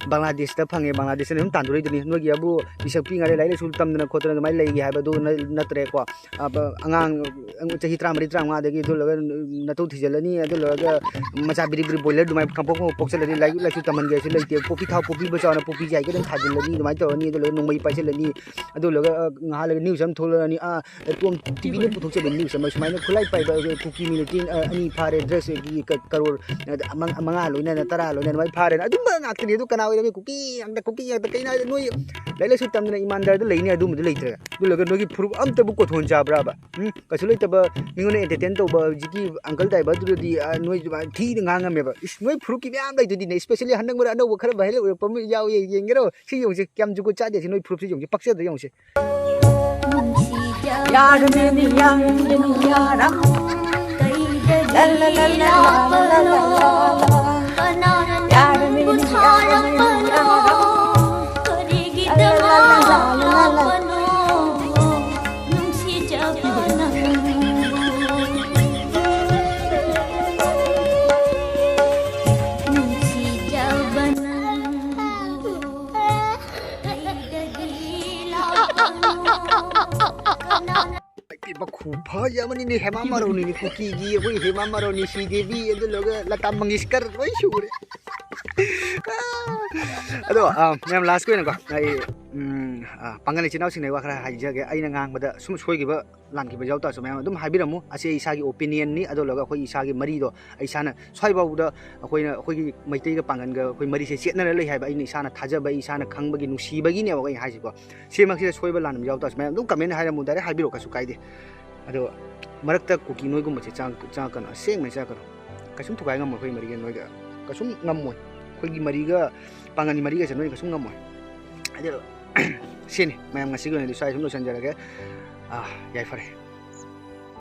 ꯕꯪꯒ꯭ꯂꯥꯗꯦꯁꯇ ꯐꯪꯉꯦ, ꯕꯪꯒ꯭ꯂꯥꯗꯦꯁꯇ ꯑꯗꯨꯝ ꯇꯥꯟꯊꯣꯔꯛꯏꯗꯨꯅꯤ꯫ ꯅꯣꯏꯒꯤ ꯑꯕꯨ ꯄꯤꯁꯛ ꯄꯤꯛꯉꯥꯏꯗ ꯂꯥꯏꯔꯤꯛ ꯂꯥꯏꯁꯨ ꯇꯝꯗꯅ ꯈꯣꯠꯇꯅ ꯑꯗꯨꯃꯥꯏꯅ ꯂꯩꯒꯦ ꯍꯥꯏꯕꯗꯨ ꯅ-, ꯅꯠꯇ꯭ꯔꯦꯀꯣ꯫ ꯑ, ꯕ-, ꯑꯉꯥꯡ, ꯑꯉꯥꯡ ꯆꯍꯤ ꯇꯔꯥꯃꯔꯤ ꯇꯔꯥꯃꯉꯥꯗꯒꯤ ꯑꯗꯨ ꯂꯣꯏꯔꯒ ꯅꯇꯧ ꯊꯤꯖꯤꯜꯂꯅꯤ, ꯑꯗꯨ ꯂꯣꯏꯔꯒ ꯃꯆꯥ ꯕꯤꯔꯤ ꯕꯤꯔꯤ ꯕꯣꯏꯂꯔ ꯑꯗꯨꯃꯥꯏꯅ ꯈꯪꯄꯣꯛ ꯈꯪꯄꯣꯛ ꯄꯣꯛꯁꯜꯂꯅꯤ, ꯂꯥꯏꯔꯤꯛ ꯂꯥꯏꯁꯨ ꯇꯝꯍꯟꯒꯦꯁꯨ ꯂꯩꯇꯦ, ꯄꯣꯄꯤ ꯊꯥꯎ ꯄꯣꯄꯤ ꯃꯆꯥꯅ ꯄꯣꯄꯤꯁꯦ ꯍꯥꯏꯒ ꯑꯗꯨꯝ ꯊꯥꯖꯤꯜꯂꯅꯤ, ꯑꯗꯨꯃꯥꯏꯅ ꯇꯧꯔꯅꯤ, ꯑꯗꯨ ꯂꯣꯏꯔꯒ ꯅꯣꯡꯃꯩ ꯄꯥꯏꯁꯜꯂꯅꯤ, ꯑꯗꯨ ꯂꯣꯏꯔꯒ, ꯑ, ꯉꯥꯏꯍꯥꯛ ꯂꯩꯔꯒ news ꯑꯃ ꯊꯣꯛꯂꯛꯑꯅꯤ, ꯑꯥ, ꯇꯣꯝ ꯇꯤꯚꯤꯅ ꯄꯨꯊꯣꯛꯆꯕ news ꯑꯃ, ꯁꯨꯃꯥꯏꯅ ꯈꯨꯠꯂꯥꯏ ꯄꯥꯏꯕ ꯀꯨꯀꯤ militant, ꯑ, ꯑꯅꯤ ꯐꯥꯔꯦ, drugs ꯀꯤ ꯀ-, ꯀꯔꯣꯔ, ꯑ, ꯃꯉꯥ ꯂꯣꯏꯅꯅ ꯇꯔꯥ ꯂꯣꯏꯅꯅ ꯑꯗꯨꯃꯥꯏꯅ ꯐꯥꯔꯦꯅ, ꯑꯗꯨꯝꯕ ꯉꯥꯛꯇꯅꯤ꯫ ꯑꯗꯨ ꯀꯅꯥ ꯑꯣꯏꯔꯝꯃꯤ? ꯀꯨꯀꯤ ꯉꯥꯛꯇ, ꯀꯨꯀꯤ ꯉꯥꯛꯇ꯫ ꯀꯩꯅꯣ ꯍꯥꯏꯗꯤ ꯅꯣꯏ ꯂꯥꯏꯔꯤꯛ ꯂꯥꯏꯁꯨ ꯇꯝꯗꯅ ꯏꯃꯥꯟꯗꯥꯔꯗ ꯂꯩꯅꯤ, ꯑꯗꯨꯝꯕꯗꯨ ꯂꯩꯇ꯭ꯔꯒ꯫ ꯑꯗꯨ ꯂꯣꯏꯔꯒ ꯅꯣꯏꯒꯤ ꯐꯨꯔꯨꯞ ꯑꯝꯇꯕꯨ ꯀꯣꯊꯣꯟ ꯆꯥꯕ꯭ꯔꯥꯕ? ꯎꯝ? ꯀꯩꯁꯨ ꯂꯩꯇꯕ, ꯃꯤꯉꯣꯟꯗ entertain ꯇꯧꯕ ꯍꯧꯖꯤꯛꯀꯤ uncle driver ꯗꯨꯗꯗꯤ, ꯑ, ꯅꯣꯏ ꯑꯗꯨꯃꯥꯏꯅ ꯊꯤꯅ ꯉꯥꯡꯉꯝꯃꯦꯕ꯫ ꯏꯁ, ꯅꯣꯏ ꯐꯨꯔꯨꯞꯀꯤ ꯃꯌꯥꯝ ꯂꯩꯗꯨꯗꯤꯅꯦ, especially ꯍꯟꯗꯛ ꯃꯔꯛ ꯑꯅꯧꯕ ꯈꯔ viral ꯑꯣꯏꯔꯛꯄ ꯑꯃ ꯌꯥꯎꯏ, ꯌꯦꯡꯒꯦꯔꯣ? ꯁꯤ ꯌꯦꯡꯉꯨꯁꯦ, ꯀꯌꯥꯝ ꯖꯨꯒꯣꯠ ꯆꯥꯗꯦ ꯁꯤ ꯅꯣꯏ ꯐꯨꯔꯨꯞꯁꯤ ꯌꯦꯡꯉꯨꯁꯦ, ꯄꯛꯆꯗ꯭ꯔꯥ ꯌꯦꯡꯉꯨꯁꯦ꯫ ꯌꯥꯔꯃꯤꯅꯤ ꯌꯥꯔꯃꯤꯅꯤ ꯌꯥꯔꯝ꯫ ꯀꯩꯗꯒꯤ ꯂꯥꯛꯄꯅꯣ? ꯀꯅꯥꯅ ꯅꯪꯕꯨ ꯊꯥꯔꯛꯄꯅꯣ? ꯀꯔꯤꯒꯤꯗꯃꯛ ꯂꯥꯛꯄꯅꯣ? ꯅꯨꯡꯁꯤꯖꯕ ꯅꯪꯕꯨ, ꯅꯨꯡꯁꯤꯖꯕ ꯅꯪꯕꯨ꯫ ꯏꯃꯥ, ꯈꯨꯐꯖ ꯑꯃꯅꯤꯅꯦ, ꯍꯦꯃꯥ ꯃꯥꯂꯤꯅꯤ, ꯀꯨꯀꯤꯒꯤ ꯑꯩꯈꯣꯏ ꯍꯦꯃꯥ ꯃꯥꯂꯤꯅꯤ, ꯁ꯭ꯔꯤꯗꯦꯕꯤ, ꯑꯗꯨ ꯂꯣꯏꯔꯒ ꯂꯇꯥ ꯃꯪꯒꯦꯁꯀꯔ ꯂꯣꯏ ꯁꯨꯔꯦ꯫ ꯑꯗꯣ, ꯑ, ꯃꯌꯥꯝ, ꯂꯥꯁꯀꯤ ꯑꯣꯏꯅꯀꯣ, ꯑꯩ, ꯎꯝ, ꯑ, ꯄꯥꯡꯒꯜ ꯏꯆꯤꯟ ꯏꯅꯥꯎꯁꯤꯡꯅ ꯋꯥ ꯈꯔ ꯍꯥꯏꯖꯒꯦ꯫ ꯑꯩꯅ ꯉꯥꯡꯕꯗ ꯁꯨꯝ ꯁꯣꯏꯈꯤꯕ ꯂꯥꯟꯈꯤꯕ ꯌꯥꯎ ꯇꯥꯔꯁꯨ ꯃꯌꯥꯝ ꯑꯗꯨꯝ ꯍꯥꯏꯕꯤꯔꯝꯃꯨ꯫ ꯑꯁꯤ ꯑꯩ ꯏꯁꯥꯒꯤ opinion ꯅꯤ꯫ ꯑꯗꯨ ꯂꯣꯏꯔꯒ ꯑꯩꯈꯣꯏ ꯏꯁꯥꯒꯤ ꯃꯔꯤꯗꯣ ꯑꯩ ꯏꯁꯥꯅ ꯁ꯭ꯋꯥꯏꯐꯥꯎꯗ ꯑꯩꯈꯣꯏꯅ, ꯑꯩꯈꯣꯏꯒꯤ ꯃꯩꯇꯩꯒ ꯄꯥꯡꯒꯜꯒ ꯑꯩꯈꯣꯏ ꯃꯔꯤꯁꯦ ꯆꯦꯠꯅꯔ ꯂꯩ ꯍꯥꯏꯕ ꯑꯩꯅ ꯏꯁꯥꯅ ꯊꯥꯖꯕ, ꯑꯩ ꯏꯁꯥꯅ ꯈꯪꯕꯒꯤ ꯅꯨꯡꯁꯤꯕꯒꯤꯅꯦꯕ ꯑꯩꯅ ꯍꯥꯏꯁꯤꯀꯣ꯫ ꯁꯤꯃꯛꯁꯤꯗ ꯁꯣꯏꯕ ꯂꯥꯟꯕ ꯌꯥꯎ ꯇꯥꯔꯁꯨ ꯃꯌꯥꯝ ꯑꯗꯨꯝ comment ꯍꯥꯏꯔꯝꯃꯨ, direct ꯍꯥꯏꯕꯤꯔꯛꯑꯣ, ꯀꯩꯁꯨ ꯀꯥꯏꯗꯦ꯫ ꯑꯗꯣ ꯃꯔꯛꯇ ꯀꯨꯀꯤ ꯅꯣꯏꯒꯨꯝꯕꯁꯦ ꯆꯪ-, ꯆꯪꯉꯛꯀꯅꯨ, ꯑꯁꯦꯡꯕꯩ ꯆꯪꯉꯛꯀꯅꯨ꯫ ꯀꯩꯁꯨꯝ ꯊꯨꯒꯥꯏ ꯉꯝꯃꯣꯏ ꯑꯩꯈꯣꯏ ꯃꯔꯤꯒ ꯅꯣꯏꯒ꯫ ꯀꯩꯁꯨꯝ ꯉꯝꯃꯣꯏ꯫ ꯑꯩꯈꯣꯏꯒꯤ ꯃꯔꯤꯒ, ꯄꯥꯡꯒꯜꯒꯤ ꯃꯔꯤꯒꯁꯦ ꯅꯣꯏꯅ ꯀꯩꯁꯨꯝ ꯉꯝꯃꯣꯏ꯫ ꯑꯗꯣ ꯁꯤꯅꯤ ꯃꯌꯥꯝ, ꯉꯁꯤꯒꯤ ꯑꯣꯏꯅꯗꯤ ꯁ꯭ꯋꯥꯏ ꯁꯨꯝ ꯂꯣꯏꯁꯤꯟꯖꯔꯒꯦ꯫ ꯑꯥ, ꯌꯥꯏꯐꯔꯦ꯫